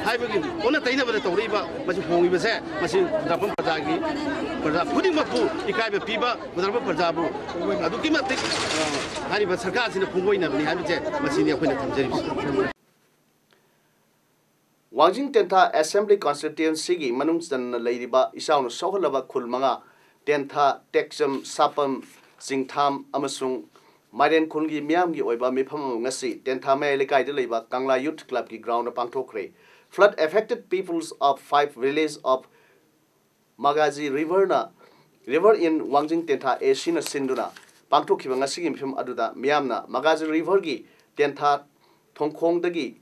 ꯍꯥꯏꯕꯒꯤ ꯑꯣꯟꯅ ꯇꯩꯅꯕꯗ ꯇꯧꯔꯛꯏꯕ ꯃꯁꯤ ꯍꯣꯡꯉꯤꯕꯁꯦ, ꯃꯁꯤ ꯈꯨꯟꯗ꯭ꯔꯥꯛꯄꯝ ꯄ꯭ꯔꯖꯥꯒꯤ, ꯄ꯭ꯔꯖꯥ ꯈꯨꯗꯤꯡꯃꯛꯄꯨ ꯏꯀꯥꯏꯕ ꯄꯤꯕ, ꯈꯨꯟꯗ꯭ꯔꯥꯛꯄꯝ ꯄ꯭ꯔꯖꯥꯕꯨ ꯑꯗꯨꯛꯀꯤ ꯃꯇꯤꯛ, ꯑ, ꯍꯥꯏꯔꯤꯕ ꯁꯔꯀꯥꯔꯁꯤꯅ ꯐꯣꯡꯗꯣꯛꯅꯕꯅꯤ ꯍꯥꯏꯕꯁꯦ ꯃꯁꯤꯅꯤ ꯑꯩꯈꯣꯏꯅ ꯊꯝꯖꯔꯤꯕꯁꯤ꯫ ꯋꯥꯡꯖꯤꯡ ꯇꯦꯟꯊꯥ ꯑꯦꯁꯦꯝꯕ꯭ꯂꯤ ꯀꯟꯁꯇꯤꯇ꯭ꯋꯦꯟꯁꯤꯒꯤ ꯃꯅꯨꯡ ꯆꯟꯅ ꯂꯩꯔꯤꯕ ꯏꯆꯥꯎꯅ ꯁꯣꯛꯍꯜꯂꯕ ꯈꯨꯜ ꯃꯉꯥ, ꯇꯦꯟꯊꯥ, ꯇꯦꯛꯆꯝ, ꯁꯥꯄꯝ, ꯆꯤꯡꯊꯥꯝ ꯑꯃꯁꯨꯡ ꯃꯥꯏꯔꯦꯟ ꯈꯨꯜꯒꯤ ꯃꯤꯌꯥꯝꯒꯤ ꯑꯣꯏꯕ ꯃꯤꯐꯝ ꯑꯃ ꯉꯁꯤ ꯇꯦꯟꯊꯥ ꯃꯌꯥꯏ ꯂꯩꯀꯥꯏꯗ ꯂꯩꯕ ꯀꯪꯂꯥ ꯌꯨꯊ ꯀ꯭ꯂꯕꯀꯤ ꯒ꯭ꯔꯥꯎꯟꯗ ꯄꯥꯡꯊꯣꯛꯈ꯭ꯔꯦ꯫ Flood affected peoples of five village of Magazi Riverꯅ, River in Wangjing Tentha A Cꯅ ꯁꯤꯟꯗꯨꯅ ꯄꯥꯡꯊꯣꯛꯈꯤꯕ ꯉꯁꯤꯒꯤ ꯃꯤꯐꯝ ꯑꯗꯨꯗ ꯃꯤꯌꯥꯝꯅ ꯃꯒꯥꯖꯤ ꯔꯤꯚꯔꯒꯤ ꯇꯦꯟꯊꯥ ꯊꯣꯡꯈꯣꯡꯗꯒꯤ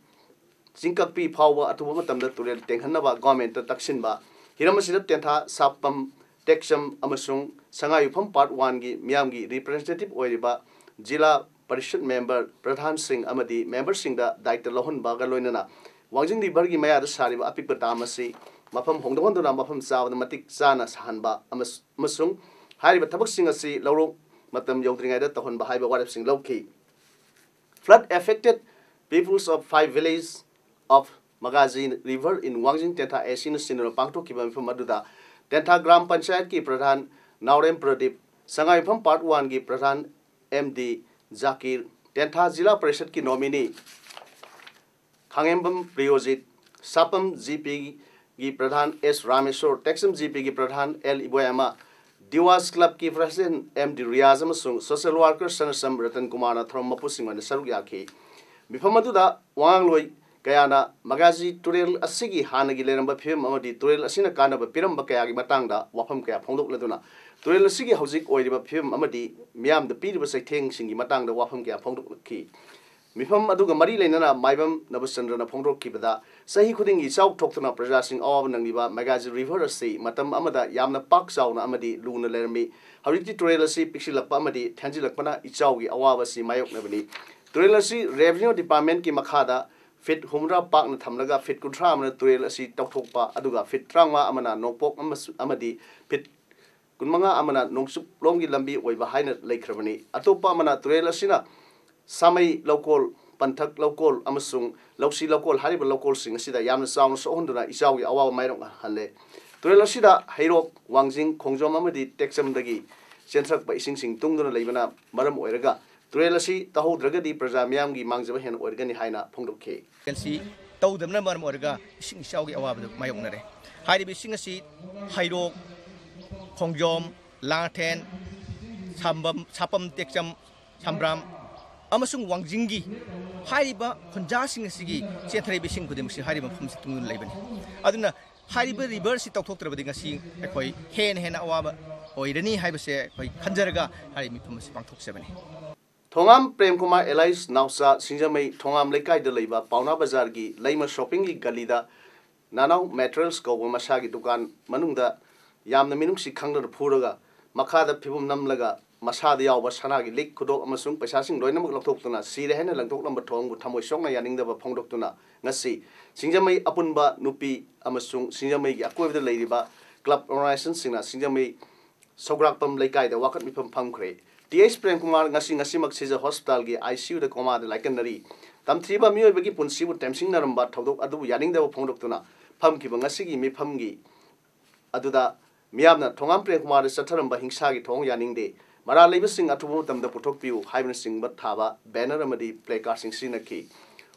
ꯆꯤꯡꯀꯛꯄꯤ ꯐꯥꯎꯕ ꯑꯊꯨꯕ ꯃꯇꯝꯗ ꯇꯨꯔꯦꯜ ꯇꯦꯡꯍꯟꯅꯕ ꯒꯣꯔꯃꯦꯟꯠꯇ ꯇꯛꯁꯤꯟꯕ, ꯍꯤꯔꯝ ꯑꯁꯤꯗ ꯇꯦꯟꯊꯥ, ꯁꯥꯄꯝ, ꯇꯦꯛꯆꯝ ꯑꯃꯁꯨꯡ ꯁꯉꯥꯏꯌꯨꯝꯐꯝ ꯄꯥꯔꯠ ꯋꯥꯟꯒꯤ ꯃꯤꯌꯥꯝꯒꯤ ꯔꯤꯄ꯭ꯔꯖꯦꯟꯇꯦꯇꯤꯚ ꯑꯣꯏꯔꯤꯕ ꯖꯤꯂꯥ ꯄꯔꯤꯁꯗ ꯃꯦꯝꯕꯔ, ꯄ꯭ꯔꯙꯥꯟꯁꯤꯡ ꯑꯃꯗꯤ ꯃꯦꯝꯕꯔꯁꯤꯡꯗ ꯗꯥꯌꯤꯠꯇ ꯂꯧꯍꯟꯕꯒ ꯂꯣꯏꯅꯅ ꯋꯥꯡꯖꯤꯡ ꯔꯤꯚꯔꯒꯤ ꯃꯌꯥꯗ ꯁꯥꯔꯤꯕ ꯑꯄꯤꯛꯄ ꯗꯥꯝ ꯑꯁꯤ ꯃꯐꯝ ꯍꯣꯡꯗꯣꯛꯍꯟꯗꯨꯅ ꯃꯐꯝ ꯆꯥꯕꯗ ꯃꯇꯤꯛ ꯆꯥꯅ ꯁꯥꯍꯟꯕ ꯑꯃꯁ-, ꯑꯃꯁꯨꯡ ꯍꯥꯏꯔꯤꯕ ꯊꯕꯛꯁꯤꯡ ꯑꯁꯤ ꯂꯧꯔꯣꯛ ꯃꯇꯝ ꯌꯧꯗ꯭ꯔꯤꯉꯩꯗ ꯇꯧꯍꯟꯕ ꯍꯥꯏꯕ ꯋꯥꯔꯦꯞꯁꯤꯡ ꯂꯧꯈꯤ꯫ Flood affected peoples of five villages of Magazi River in Wangjing Tentha A Cꯅ ꯁꯤꯟꯗꯨꯅ ꯄꯥꯡꯊꯣꯛꯈꯤꯕ ꯃꯤꯐꯝ ꯑꯗꯨꯗ ꯇꯦꯟꯊꯥ ꯒ꯭ꯔꯥꯝ ꯄꯟꯆꯥꯌꯠꯀꯤ ꯄ꯭ꯔꯙꯥꯟ ꯅꯥꯎꯔꯦꯝ ꯄ꯭ꯔꯗꯤꯞ, ꯁꯉꯥꯏꯌꯨꯝꯐꯝ ꯄꯥꯔꯠ ꯋꯥꯟꯒꯤ ꯄ꯭ꯔꯙꯥꯟ ꯑꯦꯝ ꯗꯤ ꯖꯥꯀꯤꯔ, ꯇꯦꯟꯊꯥ ꯖꯤꯂꯥ ꯄꯔꯤꯁꯗꯀꯤ ꯅꯣꯃꯤꯅꯤ ꯈꯥꯉꯦꯝꯕꯝ ꯄ꯭ꯔꯤꯌꯣꯖꯤꯠ, ꯁꯥꯄꯝ ꯖꯤꯄꯤꯒꯤ ꯄ꯭ꯔꯙꯥꯟ ꯑꯦꯁ ꯔꯥꯃꯦꯁꯣꯔ, ꯇꯦꯛꯆꯝ ꯖꯤꯄꯤꯒꯤ ꯄ꯭ꯔꯙꯥꯟ ꯑꯦꯜ ꯏꯕꯣꯌꯥꯃ, ꯗꯤꯋꯥꯁ ꯀ꯭ꯂꯕꯀꯤ ꯄ꯭ꯔꯁꯤꯗꯦꯟꯠ ꯑꯦꯝ ꯗꯤ ꯔꯤꯌꯥꯖ ꯑꯃꯁꯨꯡ ꯁꯣꯁꯤꯌꯦꯜ ꯋꯥꯔꯀꯔ ꯁꯅꯁꯝ ꯔꯇꯟ ꯀꯨꯃꯥꯔꯅ ꯊꯧꯔꯝ ꯃꯄꯨꯁꯤꯡ ꯑꯣꯏꯅ ꯁꯔꯨꯛ ꯌꯥꯈꯤ꯫ ꯃꯤꯐꯝ ꯑꯗꯨꯗ ꯋꯥꯉꯥꯡꯂꯣꯏ ꯀꯌꯥꯅ ꯃꯒꯥꯖꯤ ꯇꯨꯔꯦꯜ ꯑꯁꯤꯒꯤ ꯍꯥꯟꯅꯒꯤ ꯂꯩꯔꯝꯕ ꯐꯤꯕꯝ ꯑꯃꯗꯤ ꯇꯨꯔꯦꯜ ꯑꯁꯤꯅ ꯀꯥꯟꯅꯕ ꯄꯤꯔꯝꯕ ꯀꯌꯥꯒꯤ ꯃꯇꯥꯡꯗ ꯋꯥꯐꯝ ꯀꯌꯥ ꯐꯣꯡꯗꯣꯛꯂꯗꯨꯅ, ꯇꯨꯔꯦꯜ ꯑꯁꯤꯒꯤ ꯍꯧꯖꯤꯛ ꯑꯣꯏꯔꯤꯕ ꯐꯤꯕꯝ ꯑꯃꯗꯤ ꯃꯤꯌꯥꯝꯗ ꯄꯤꯔꯤꯕ ꯆꯩꯊꯦꯡꯁꯤꯡꯒꯤ ꯃꯇꯥꯡꯗ ꯋꯥꯐꯝ ꯀꯌꯥ ꯐꯣꯡꯗꯣꯛꯂꯛꯈꯤ꯫ ꯃꯤꯐꯝ ꯑꯗꯨꯒ ꯃꯔꯤ ꯂꯩꯅꯅ ꯃꯥꯏꯕꯝ ꯅꯕꯆꯟꯗ꯭ꯔꯅ ꯐꯣꯡꯗꯣꯔꯛꯈꯤꯕꯗ, ꯆꯍꯤ ꯈꯨꯗꯤꯡꯒꯤ ꯏꯆꯥꯎ ꯊꯣꯛꯇꯨꯅ ꯄ꯭ꯔꯖꯥꯁꯤꯡ ꯑꯋꯥꯕ ꯅꯪꯂꯤꯕ ꯃꯦꯘꯥꯖꯤ ꯔꯤꯚꯔ ꯑꯁꯤ ꯃꯇꯝ ꯑꯃꯗ ꯌꯥꯝꯅ ꯄꯥꯛ ꯆꯥꯎꯅ ꯑꯃꯗꯤ ꯂꯨꯅ ꯂꯩꯔꯝꯃꯤ꯫ ꯍꯧꯖꯤꯛꯇꯤ ꯇꯨꯔꯦꯜ ꯑꯁꯤ ꯄꯤꯛꯁꯤꯜꯂꯛꯄ ꯑꯃꯗꯤ ꯊꯦꯟꯖꯤꯜꯂꯛꯄꯅ ꯏꯆꯥꯎꯒꯤ ꯑꯋꯥꯕ ꯑꯁꯤ ꯃꯥꯌꯣꯛꯅꯕꯅꯤ꯫ ꯇꯨꯔꯦꯜ ꯑꯁꯤ ꯔꯦꯚꯤꯅ꯭ꯌꯨ ꯗꯤꯄꯥꯔꯠꯃꯦꯟꯠꯀꯤ ꯃꯈꯥꯗ ꯐꯤꯠ ꯍꯨꯝꯗ꯭ꯔꯥ ꯄꯥꯛꯅ ꯊꯝꯂꯒ ꯐꯤꯠ ꯀꯨꯟꯊ꯭ꯔꯥ ꯑꯃꯅ ꯇꯨꯔꯦꯜ ꯑꯁꯤ ꯇꯧꯊꯣꯛꯄ, ꯑꯗꯨꯒ ꯐꯤꯠ ꯇꯔꯥꯃꯉꯥ ꯑꯃꯅ ꯅꯣꯡꯄꯣꯛ ꯑꯃꯁꯨ-, ꯑꯃꯗꯤ ꯐꯤꯠ ꯀꯨꯟꯃꯉꯥ ꯑꯃꯅ ꯅꯣꯡꯆꯨꯞꯂꯣꯝꯒꯤ ꯂꯝꯕꯤ ꯑꯣꯏꯕ ꯍꯥꯏꯅ ꯂꯩꯈ꯭ꯔꯕꯅꯤ꯫ ꯑꯇꯣꯞꯄ ꯑꯃꯅ ꯇꯨꯔꯦꯜ ꯑꯁꯤꯅ ꯁꯥꯃꯩ ꯂꯧꯀꯣꯜ, ꯄꯟꯊꯛ ꯂꯧꯀꯣꯜ ꯑꯃꯁꯨꯡ ꯂꯧꯁꯤ ꯂꯧꯀꯣꯜ ꯍꯥꯏꯔꯤꯕ ꯂꯧꯀꯣꯜꯁꯤꯡ ꯑꯁꯤꯗ ꯌꯥꯝꯅ ꯆꯥꯎꯅ ꯁꯣꯛꯍꯟꯗꯨꯅ ꯏꯆꯥꯎꯒꯤ ꯑꯋꯥꯕ ꯃꯥꯌꯣꯛꯅꯍꯜꯂꯦ꯫ ꯇꯨꯔꯦꯜ ꯑꯁꯤꯗ ꯍꯩꯔꯣꯛ, ꯋꯥꯡꯖꯤꯡ, ꯈꯣꯡꯖꯣꯝ ꯑꯃꯗꯤ ꯇꯦꯛꯆꯝꯗꯒꯤ ꯆꯦꯟꯊꯔꯛꯄ ꯏꯁꯤꯡꯁꯤꯡ ꯇꯨꯡꯗꯨꯅ ꯂꯩꯕꯅ ꯃꯔꯝ ꯑꯣꯏꯔꯒ ꯇꯨꯔꯦꯜ ꯑꯁꯤ ꯇꯧꯍꯧꯗ꯭ꯔꯒꯗꯤ ꯄ꯭ꯔꯖꯥ ꯃꯤꯌꯥꯝꯒꯤ ꯃꯥꯡꯖꯕ ꯍꯦꯟꯅ ꯑꯣꯏꯔꯒꯅꯤ ꯍꯥꯏꯅ ꯐꯣꯡꯗꯣꯛꯈꯤ꯫ ꯇꯨꯔꯦꯜꯁꯤ ꯇꯧꯗꯕꯅ ꯃꯔꯝ ꯑꯣꯏꯔꯒ ꯏꯁꯤꯡ ꯏꯆꯥꯎꯒꯤ ꯑꯋꯥꯕꯗꯨ ꯃꯥꯌꯣꯛꯅꯔꯦ꯫ ꯍꯥꯏꯔꯤꯕ ꯏꯁꯤꯡ ꯑꯁꯤ ꯍꯩꯔꯣꯛ, ꯈꯣꯡꯖꯣꯝ, ꯂꯥꯡꯊꯦꯟ, ꯁꯥꯝꯕꯝ, ꯁꯥꯄꯝ ꯇꯦꯛꯆꯝ, ꯁꯝꯕ꯭ꯔꯥꯝ ꯑꯃꯁꯨꯡ ꯋꯥꯡꯖꯤꯡꯒꯤ ꯍꯥꯏꯔꯤꯕ ꯈꯨꯟꯖꯥꯁꯤꯡ ꯑꯁꯤꯒꯤ ꯆꯦꯟꯊꯔꯛꯏꯕ ꯏꯁꯤꯡ ꯈꯨꯗꯤꯡꯃꯛꯁꯤ ꯍꯥꯏꯔꯤꯕ ꯃꯐꯝꯁꯤ ꯇꯨꯡꯗꯨꯅ ꯂꯩꯕꯅꯤ꯫ ꯑꯗꯨꯅ ꯍꯥꯏꯔꯤꯕ ꯔꯤꯚꯔꯁꯤ ꯇꯧꯊꯣꯛꯇ꯭ꯔꯕꯗꯤ ꯉꯁꯤ ꯑꯩꯈꯣꯏ ꯍꯦꯟꯅ ꯍꯦꯟꯅ ꯑꯋꯥꯕ ꯑꯣꯏꯔꯅꯤ ꯍꯥꯏꯕꯁꯦ ꯑꯩꯈꯣꯏ ꯈꯟꯖꯔꯒ ꯍꯥꯏꯔꯤꯕ ꯃꯤꯐꯝ ꯑꯁꯤ ꯄꯥꯡꯊꯣꯛꯆꯕꯅꯤ꯫ ꯊꯣꯉꯥꯝ ꯄ꯭ꯔꯦꯝꯀꯨꯃꯥꯔ alias ꯅꯥꯎꯆꯥ, ꯁꯤꯡꯖꯃꯩ ꯊꯣꯉꯥꯝ ꯂꯩꯀꯥꯏꯗ ꯂꯩꯕ ꯄꯥꯎꯅꯥ ꯕꯖꯥꯔꯒꯤ ꯂꯩꯃ ꯁꯣꯞꯄꯤꯡꯒꯤ ꯒꯂꯤꯗ ꯅꯅꯥꯎ ꯃꯦꯇꯔꯤꯌꯦꯜꯁ ꯀꯧꯕ ꯃꯁꯥꯒꯤ ꯗꯨꯀꯥꯟ ꯃꯅꯨꯡꯗ ꯌꯥꯝꯅ ꯃꯤꯅꯨꯡꯁꯤ ꯈꯪꯗꯅ ꯐꯨꯔꯒ ꯃꯈꯥꯗ ꯐꯤꯕꯨꯝ ꯅꯝꯂꯒ ꯃꯁꯥꯗ ꯌꯥꯎꯕ ꯁꯅꯥꯒꯤ ꯂꯤꯛ, ꯈꯨꯗꯣꯞ ꯑꯃꯁꯨꯡ ꯄꯩꯁꯥꯁꯤꯡ ꯂꯣꯏꯅꯃꯛ ꯂꯧꯊꯣꯛꯇꯨꯅ ꯁꯤꯔꯦ ꯍꯥꯏꯅ ꯂꯪꯊꯣꯛꯂꯝꯕ ꯊꯧꯑꯣꯡꯕꯨ ꯊꯃꯣꯏ ꯁꯣꯛꯅ ꯌꯥꯅꯤꯡꯗꯕ ꯐꯣꯡꯗꯣꯛꯇꯨꯅ ꯉꯁꯤ ꯁꯤꯡꯖꯃꯩ ꯑꯄꯨꯟꯕ ꯅꯨꯄꯤ ꯑꯃꯁꯨꯡ ꯁꯤꯡꯖꯃꯩꯒꯤ ꯑꯀꯣꯏꯕꯗ ꯂꯩꯔꯤꯕ ꯀ꯭ꯂꯕ ꯑꯣꯔꯒꯅꯥꯏꯖꯦꯁꯟꯁꯤꯡꯅ ꯁꯤꯡꯖꯃꯩ ꯁꯧꯒ꯭ꯔꯥꯛꯄꯝ ꯂꯩꯀꯥꯏꯗ ꯋꯥꯀꯠ ꯃꯤꯐꯝ ꯐꯝꯈ꯭ꯔꯦ꯫ ꯇꯤ ꯑꯩꯆ ꯄ꯭ꯔꯦꯝꯀꯨꯃꯥꯔ ꯉꯁꯤ ꯉꯁꯤꯃꯛ ꯁꯤꯖ ꯍꯣꯁꯄꯤꯇꯥꯜꯒꯤ ꯑꯥꯏ ꯁꯤ ꯌꯨꯗ ꯀꯣꯃꯥꯗ ꯂꯥꯏꯀꯠꯅꯔꯤ꯫ ꯇꯝꯊꯤꯕ ꯃꯤꯑꯣꯏꯕꯒꯤ ꯄꯨꯟꯁꯤꯕꯨ ꯇꯦꯝꯁꯤꯡꯅꯔꯝꯕ ꯊꯧꯗꯣꯛ ꯑꯗꯨꯕꯨ ꯌꯥꯅꯤꯡꯗꯕ ꯐꯣꯡꯗꯣꯛꯇꯨꯅ ꯐꯝꯈꯤꯕ ꯉꯁꯤꯒꯤ ꯃꯤꯐꯝꯒꯤ ꯑꯗꯨꯗ ꯃꯤꯌꯥꯝꯅ ꯊꯣꯉꯥꯝ ꯄ꯭ꯔꯦꯝꯀꯨꯃꯥꯔꯗ ꯆꯠꯊꯔꯝꯕ ꯍꯤꯡꯁꯥꯒꯤ ꯊꯧꯑꯣꯡ ꯌꯥꯅꯤꯡꯗꯦ, ꯃꯔꯥꯜ ꯂꯩꯕꯁꯤꯡ ꯑꯊꯨꯕ ꯃꯇꯝꯗ ꯄꯨꯊꯣꯛꯄꯤꯌꯨ ꯍꯥꯏꯕꯅꯆꯤꯡꯕ ꯊꯥꯕ ꯕꯦꯅꯔ ꯑꯃꯗꯤ ꯄ꯭ꯂꯦ ꯀꯥꯔꯗꯁꯤꯡ ꯁꯤꯖꯤꯟꯅꯈꯤ꯫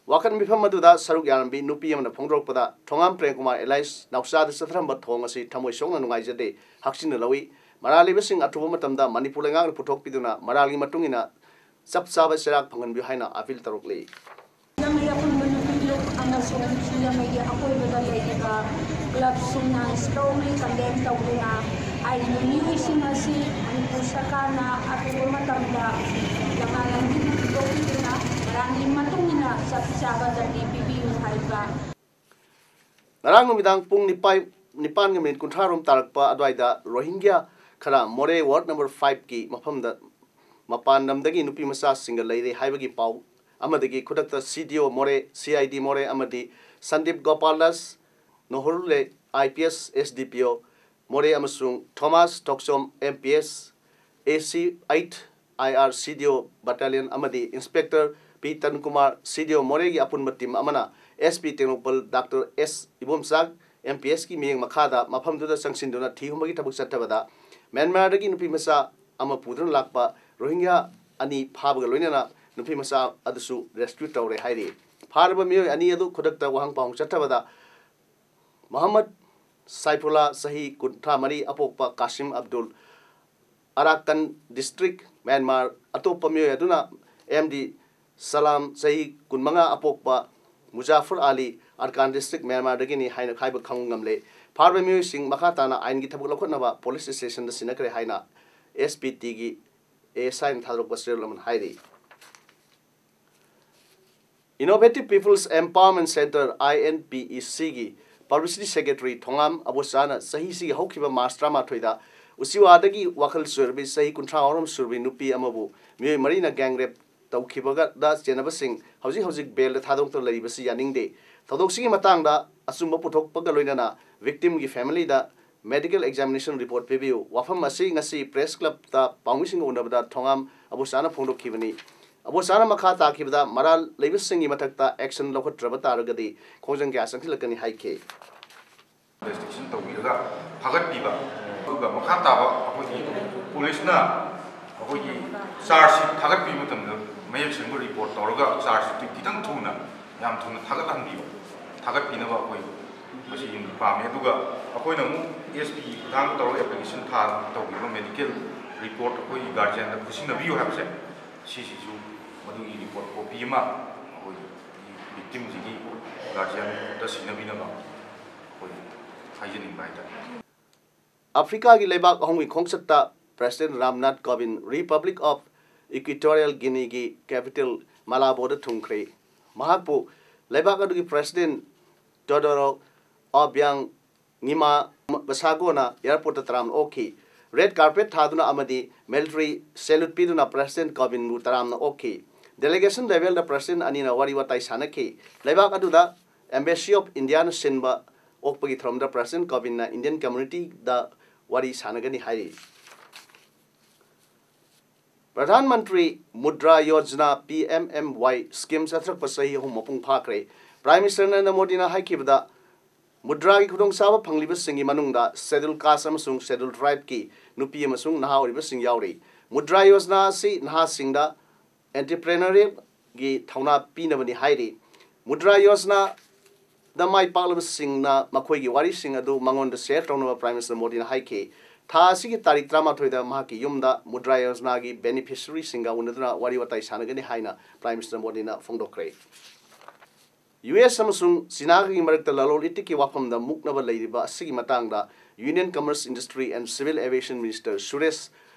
ꯋꯥꯀꯠ ꯃꯤꯐꯝ ꯑꯗꯨꯗ ꯁꯔꯨꯛ ꯌꯥꯔꯝꯕꯤ ꯅꯨꯄꯤ ꯑꯃꯅ ꯐꯣꯡꯗꯣꯔꯛꯄꯗ, ꯊꯣꯉꯥꯝ ꯄ꯭ꯔꯦꯝꯀꯨꯃꯥꯔ alias ꯅꯥꯎꯆꯥꯗ ꯆꯠꯊꯔꯝꯕ ꯊꯧꯑꯣꯡ ꯑꯁꯤ ꯊꯃꯣꯏ ꯁꯣꯛꯅ ꯅꯨꯡꯉꯥꯏꯖꯗꯦ, ꯍꯛꯆꯤꯟꯅ ꯂꯧꯏ꯫ ꯃꯔꯥꯜ ꯂꯩꯕꯁꯤꯡ ꯑꯊꯨꯕ ꯃꯇꯝꯗ ꯃꯅꯤꯄꯨꯔ ꯂꯩꯉꯥꯛꯅ ꯄꯨꯊꯣꯛꯄꯤꯗꯨꯅ ꯃꯔꯥꯜꯒꯤ ꯃꯇꯨꯡ ꯏꯟꯅ ꯆꯞ ꯆꯥꯕ ꯆꯩꯔꯥꯛ ꯐꯪꯍꯟꯕꯤꯌꯨ ꯍꯥꯏꯅ ꯑꯥꯄꯤꯜ ꯇꯧꯔꯛꯂꯤ꯫ ꯁꯤꯡꯖꯃꯩ ꯑꯄꯨꯟꯕ ꯅꯨꯄꯤ ꯂꯨꯞ ꯑꯃꯁꯨꯡ ꯁꯤꯡꯖꯃꯩꯒꯤ ꯑꯀꯣꯏꯕꯗ ꯂꯩꯔꯤꯕ ꯀ꯭ꯂꯕꯁꯤꯡꯅ strongly condemn ꯇꯧꯗꯨꯅ ꯍꯥꯏꯔꯤꯕ ꯃꯤꯑꯣꯏꯁꯤꯡ ꯑꯁꯤ ꯃꯅꯤꯄꯨꯔ ꯁꯔꯀꯥꯔꯅ ꯑꯊꯨꯕ ꯃꯇꯝꯗ ꯂꯝꯉꯥ ꯂꯝꯕꯤꯗ ꯄꯨꯊꯣꯛꯄꯤꯗꯨꯅ ꯂꯥꯟꯒꯤ ꯃꯇꯨꯡ ꯏꯟꯅ ꯆꯞ ꯆꯥꯕ ꯗꯟꯗꯤ ꯄꯤꯕꯤꯌꯨ ꯍꯥꯏꯕ꯫ ꯉꯔꯥꯡ ꯅꯨꯃꯤꯗꯥꯡ ꯄꯨꯡ ꯅꯤꯄꯥꯟ, ꯅꯤꯄꯥꯟꯒ ꯃꯤꯅꯤꯠ ꯀꯨꯟꯊ꯭ꯔꯥ ꯔꯣꯝ ꯇꯥꯔꯛꯄ ꯑꯗꯨꯋꯥꯏꯗ ꯔꯣꯍꯤꯡꯒ꯭ꯌꯥ ꯈꯔ ꯃꯣꯔꯦ ꯋꯥꯔꯗ ꯅꯝꯕꯔ ꯐꯥꯏꯚꯀꯤ ꯃꯐꯝꯗ ꯃꯄꯥꯟ ꯂꯝꯗꯒꯤ ꯅꯨꯄꯤ ꯃꯆꯥꯁꯤꯡꯒ ꯂꯩꯔꯦ ꯍꯥꯏꯕꯒꯤ ꯄꯥꯎ ꯑꯃꯗꯒꯤ ꯈꯨꯗꯛꯇ ꯁꯤ ꯗꯤ ꯑꯣ ꯃꯣꯔꯦ, ꯁꯤ ꯑꯥꯏ ꯗꯤ ꯃꯣꯔꯦ ꯑꯃꯗꯤ Sandeep Gopal Das, ꯅꯣꯍꯔꯨꯂꯦ, I P S, S D ꯄꯤ ꯑꯣ ꯃꯣꯔꯦ ꯑꯃꯁꯨꯡ ꯊꯣꯃꯥꯁ ꯊꯣꯛꯆꯣꯝ, ꯑꯦꯝ ꯄꯤ ꯑꯦꯁ, ꯑꯦ ꯁꯤ ꯑꯩꯠ ꯑꯥꯏ ꯑꯥꯔ ꯁꯤ ꯗꯤ ꯑꯣ ꯕꯠꯇꯥꯂꯤꯌꯟ ꯑꯃꯗꯤ ꯏꯟꯁꯄꯦꯛꯇꯔ ꯄꯤ ꯇꯔꯨꯟ ꯀꯨꯃꯥꯔ, ꯁꯤ ꯗꯤ ꯑꯣ ꯃꯣꯔꯦꯒꯤ ꯑꯄꯨꯟꯕ ꯇꯤꯝ ꯑꯃꯅ ꯑꯦꯁ ꯄꯤ ꯇꯦꯡꯅꯧꯄꯜ ꯗꯥꯛꯇꯔ ꯑꯦꯁ ꯏꯕꯣꯝꯆꯥꯛ, ꯑꯦꯝ ꯄꯤ ꯑꯦꯁꯀꯤ ꯃꯤꯠꯌꯦꯡ ꯃꯈꯥꯗ ꯃꯐꯝꯗꯨꯗ ꯆꯪꯁꯤꯟꯗꯨꯅ ꯊꯤꯍꯨꯝꯕꯒꯤ ꯊꯕꯛ ꯆꯠꯊꯕꯗ ꯃ꯭ꯌꯥꯟꯃꯥꯔꯗꯒꯤ ꯅꯨꯄꯤ ꯃꯆꯥ ꯑꯃ ꯄꯨꯗꯨꯅ ꯂꯥꯛꯄ ꯔꯣꯍꯤꯡꯒ꯭ꯌꯥ ꯑꯅꯤ ꯐꯥꯕꯒ ꯂꯣꯏꯅꯅ ꯅꯨꯄꯤ ꯃꯆꯥ ꯑꯗꯨꯁꯨ ꯔꯦꯁꯀ꯭ꯌꯨ ꯇꯧꯔꯦ ꯍꯥꯏꯔꯤ꯫ ꯐꯥꯔꯕ ꯃꯤꯑꯣꯏ ꯑꯅꯤ ꯑꯗꯨ ꯈꯨꯗꯛꯇ ꯋꯥꯍꯪ ꯄꯥꯎꯍꯪ ꯆꯠꯊꯕꯗ ꯃꯣꯍꯝꯃꯗ ꯁꯥꯏꯐꯨꯜꯂꯥ, ꯆꯍꯤ ꯀꯨꯟꯊ꯭ꯔꯥ ꯃꯔꯤ, ꯑꯄꯣꯛꯄ ꯀꯥꯁꯤꯝ ꯑꯕꯗꯨꯜ, ꯑꯔꯥꯀꯥꯟ ꯗꯤꯁꯇ꯭ꯔꯤꯛ, ꯃ꯭ꯌꯥꯟꯃꯥꯔ꯫ ꯑꯇꯣꯞꯄ ꯃꯤꯑꯣꯏ ꯑꯗꯨꯅ ꯑꯦꯝ ꯗꯤ ꯁꯂꯥꯝ, ꯆꯍꯤ ꯀꯨꯟꯃꯉꯥ, ꯑꯄꯣꯛꯄ ꯃꯨꯖꯥꯐꯔ ꯑꯂꯤ, ꯑꯔꯀꯥꯟ ꯗꯤꯁꯇ꯭ꯔꯤꯛ, ꯃ꯭ꯌꯥꯟꯃꯥꯔꯗꯒꯤꯅꯤ ꯍꯥꯏꯅ ꯍꯥꯏꯕ ꯈꯪꯕ ꯉꯝꯂꯦ꯫ ꯐꯥꯔꯕ ꯃꯤꯑꯣꯏꯁꯤꯡ ꯃꯈꯥ ꯇꯥꯅ ꯑꯥꯏꯟꯒꯤ ꯊꯕꯛ ꯂꯧꯈꯠꯅꯕ ꯄꯨꯂꯤꯁ ꯁ꯭ꯇꯦꯁꯟꯗ ꯁꯤꯟꯅꯈ꯭ꯔꯦ ꯍꯥꯏꯅ ꯑꯦꯁ ꯄꯤ ꯇꯤꯒꯤ ꯑꯦ ꯑꯦꯁ ꯑꯥꯏꯅ ꯊꯥꯗꯣꯔꯛꯄ ꯆꯦꯔꯣꯜ ꯑꯃꯅ ꯍꯥꯏꯔꯤ꯫ Innovative People's Empowerment Centre, ꯑꯥꯏ ꯑꯦꯟ ꯄꯤ ꯏ ꯁꯤꯒꯤ ꯄꯕ꯭ꯂꯤꯁꯤꯇꯤ ꯁꯦꯀ꯭ꯔꯦꯇꯔꯤ ꯊꯣꯉꯥꯝ ꯑꯕꯣꯆꯥꯅ ꯆꯍꯤꯁꯤꯒꯤ ꯍꯧꯈꯤꯕ ꯃꯥꯔꯆ ꯇꯔꯥꯃꯥꯊꯣꯏꯗ ꯎꯆꯤꯋꯥꯗꯒꯤ ꯋꯥꯈꯜ ꯆꯣꯏꯔꯕꯤ ꯆꯍꯤ ꯀꯨꯟꯊ꯭ꯔꯥ ꯑꯍꯨꯝ ꯁꯨꯔꯕꯤ ꯅꯨꯄꯤ ꯑꯃꯕꯨ ꯃꯤꯑꯣꯏ ꯃꯔꯤꯅ ꯒꯦꯡ ꯔꯦꯞ ꯇꯧꯈꯤꯕꯗ ꯆꯦꯟꯅꯕꯁꯤꯡ ꯍꯧꯖꯤꯛ ꯍꯧꯖꯤꯛ ꯕꯦꯜꯗ ꯊꯥꯗꯣꯛꯇꯨꯅ ꯂꯩꯔꯤꯕꯁꯤ ꯌꯥꯅꯤꯡꯗꯦ꯫ ꯊꯧꯗꯣꯛꯁꯤꯒꯤ ꯃꯇꯥꯡꯗ ꯑꯆꯨꯝꯕ ꯄꯨꯊꯣꯛꯄꯒ ꯂꯣꯏꯅꯅ ꯚꯤꯛꯇꯤꯝꯒꯤ ꯐꯦꯃꯤꯂꯤꯗ ꯃꯦꯗꯤꯀꯦꯜ ꯑꯦꯛꯖꯥꯃꯤꯅꯦꯁꯟ ꯔꯤꯄꯣꯔꯠ ꯄꯤꯕꯤꯌꯨ꯫ ꯋꯥꯐꯝ ꯑꯁꯤ ꯉꯁꯤ ꯄ꯭ꯔꯦꯁ ꯀ꯭ꯂꯕꯇ ꯄꯥꯎꯃꯤꯁꯤꯡꯒ ꯎꯅꯕꯗ ꯊꯣꯉꯥꯝ ꯑꯕꯣꯆꯥꯅ ꯐꯣꯡꯗꯣꯛꯈꯤꯕꯅꯤ꯫ ꯑꯕꯣꯆꯥꯅ ꯃꯈꯥ ꯇꯥꯈꯤꯕꯗ ꯃꯔꯥꯜ ꯂꯩꯕꯁꯤꯡꯒꯤ ꯃꯊꯛꯇ ꯑꯦꯛꯁꯟ ꯂꯧꯈꯠꯇ꯭ꯔꯕ ꯇꯥꯔꯒꯗꯤ ꯈꯣꯡꯖꯪ ꯀꯌꯥ ꯆꯪꯁꯤꯜꯂꯛꯀꯅꯤ ꯍꯥꯏꯈꯤ꯫ ꯏꯟꯚꯦꯁꯇꯤꯒꯦꯁꯟ ꯇꯧꯕꯤꯔꯒ ꯐꯥꯒꯠꯄꯤꯕ, ꯑꯗꯨꯒ ꯃꯈꯥ ꯇꯥꯕ ꯑꯩꯈꯣꯏꯒꯤ ꯄꯨꯂꯤꯁꯅ ꯑꯩꯈꯣꯏꯒꯤ ꯆꯥꯔꯖ ꯁꯤꯠ ꯊꯥꯒꯠꯄꯤꯕ ꯃꯇꯝꯗ ꯃꯌꯦꯛ ꯁꯦꯡꯕ ꯔꯤꯄꯣꯔꯠ ꯇꯧꯔꯒ ꯆꯥꯔꯖ ꯁꯤꯠꯇꯨ ꯈꯤꯇꯪ ꯊꯨꯅ, ꯌꯥꯝ ꯊꯨꯅ ꯊꯥꯒꯠꯍꯟꯕꯤꯌꯨ, ꯊꯥꯒꯠꯄꯤꯅꯕ ꯑꯩꯈꯣꯏ ꯃꯁꯤ ꯄꯥꯝꯃꯤ꯫ ꯑꯗꯨꯒ ꯑꯩꯈꯣꯏꯅ ꯑꯃꯨꯛ ꯑꯦꯁ ꯄꯤꯒꯤ ꯈꯨꯠꯊꯥꯡꯗ ꯇꯧꯔꯒ ꯑꯦꯄ꯭ꯂꯤꯀꯦꯁꯟ ꯊꯥ ꯇꯧꯈꯤꯕ ꯃꯦꯗꯤꯀꯦꯜ ꯔꯤꯄꯣꯔꯠ ꯑꯩꯈꯣꯏꯒꯤ ꯒꯥꯔꯖꯤꯌꯥꯟꯗ ꯈꯨꯠꯁꯤꯟꯅꯕꯤꯌꯨ ꯍꯥꯏꯕꯁꯦ, ꯁꯤꯁꯤꯁꯨ ꯃꯗꯨꯒꯤ ꯔꯤꯄꯣꯔꯠ ꯀꯣꯄꯤ ꯑꯃ ꯑꯩꯈꯣꯏꯒꯤ ꯚꯤꯛꯇꯤꯝꯁꯤꯒꯤ ꯒꯥꯔꯖꯤꯌꯥꯟꯗ ꯁꯤꯟꯅꯕꯤꯅꯕ ꯑꯩꯈꯣꯏ ꯍꯥꯏꯖꯅꯤꯡꯕ ꯍꯥꯏꯇꯥꯔꯦ꯫ ꯑꯐ꯭ꯔꯤꯀꯥꯒꯤ ꯂꯩꯕꯥꯛ ꯑꯍꯨꯝꯒꯤ ꯈꯣꯡꯆꯠꯇ president Ramnath ꯀꯣꯕꯤꯟꯗ republic of ꯏꯀ꯭ꯋꯤꯇꯣꯔꯤꯌꯦꯜ ꯒꯤꯅꯤꯒꯤ capital ꯃꯥꯂꯥꯕꯣꯗ ꯊꯨꯡꯈ꯭ꯔꯦ꯫ ꯃꯍꯥꯛꯄꯨ ꯂꯩꯕꯥꯛ ꯑꯗꯨꯒꯤ President Teodoro Obiang Nguema Mbasogo ꯅ airport ꯇ ꯇꯔꯥꯝꯅ ꯑꯣꯛꯈꯤ꯫ Red carpet ꯊꯥꯗꯨꯅ ꯑꯃꯗꯤ military salute ꯄꯤꯗꯨꯅ President ꯀꯣꯕꯤꯟꯕꯨ ꯇꯔꯥꯝꯅ ꯑꯣꯛꯈꯤ꯫ Delegation level ꯗ President ꯑꯅꯤꯅ ꯋꯥꯔꯤ ꯋꯥꯇꯥꯏ ꯁꯥꯟꯅꯈꯤ꯫ ꯂꯩꯕꯥꯛ ꯑꯗꯨꯗ Embassy of India ꯅ ꯁꯤꯟꯕ ꯑꯣꯛꯄꯒꯤ ꯊꯧꯔꯝꯗ President ꯀꯣꯕꯤꯟꯅ Indian community ꯗ ꯋꯥꯔꯤ ꯁꯥꯟꯅꯒꯅꯤ ꯍꯥꯏꯔꯤ꯫ Pradhan Mantri Mudra Yojana, P M M Y, scheme ꯆꯠꯊꯔꯛꯄ ꯆꯍꯤ ꯑꯍꯨꯝ ꯃꯄꯨꯡ ꯐꯥꯈ꯭ꯔꯦ꯫ Prime Minister ꯅꯔꯦꯟꯗ꯭ꯔ ꯃꯣꯗꯤꯅ ꯍꯥꯏꯈꯤꯕꯗ, ꯃꯨꯗ꯭ꯔꯥꯒꯤ ꯈꯨꯗꯣꯡꯆꯥꯕ ꯐꯪꯂꯤꯕꯁꯤꯡꯒꯤ ꯃꯅꯨꯡꯗ Scheduled Caste ꯑꯃꯁꯨꯡ Scheduled Tribe ꯀꯤ ꯅꯨꯄꯤ ꯑꯃꯁꯨꯡ ꯅꯍꯥ ꯑꯣꯏꯔꯤꯕꯁꯤꯡ ꯌꯥꯎꯔꯤ꯫ ꯃꯨꯗ꯭ꯔꯥ ꯌꯣꯖꯅꯥ ꯑꯁꯤ ꯅꯍꯥꯁꯤꯡꯗ entrepreneurial ꯒꯤ ꯊꯧꯅꯥ ꯄꯤꯅꯕꯅꯤ ꯍꯥꯏꯔꯤ꯫ ꯃꯨꯗ꯭ꯔꯥ ꯌꯣꯖꯅꯥ ꯗ ꯃꯥꯏ ꯄꯥꯛꯂꯕꯁꯤꯡꯅ ꯃꯈꯣꯏꯒꯤ ꯋꯥꯔꯤꯁꯤꯡ ꯑꯗꯨ ꯃꯉꯣꯟꯗ share ꯇꯧꯅꯕ Prime Minister ꯃꯣꯗꯤꯅ ꯍꯥꯏꯈꯤ꯫ ꯊꯥ ꯑꯁꯤꯒꯤ ꯇꯥꯔꯤꯛ ꯇꯔꯥꯃꯥꯊꯣꯏꯗ ꯃꯍꯥꯛꯀꯤ ꯌꯨꯝꯗ ꯃꯨꯗ꯭ꯔꯥ ꯌꯣꯖꯅꯥꯒꯤ beneficiary ꯁꯤꯡꯒ ꯎꯅꯗꯨꯅ ꯋꯥꯔꯤ ꯋꯥꯇꯥꯏ ꯁꯥꯟꯅꯒꯅꯤ ꯍꯥꯏꯅ Prime Minister ꯃꯣꯗꯤꯅ ꯐꯣꯡꯗꯣꯛꯈ꯭ꯔꯦ꯫ U S ꯑꯃꯁꯨꯡ ꯆꯤꯅꯥꯒꯤ ꯃꯔꯛꯇ ꯂꯂꯣꯟ ꯏꯇꯤꯛꯀꯤ ꯋꯥꯐꯝꯗ ꯃꯨꯛꯅꯕ ꯂꯩꯔꯤꯕ ꯑꯁꯤꯒꯤ ꯃꯇꯥꯡꯗ Union Commerce, Industry and Civil Aviation Minister Suresh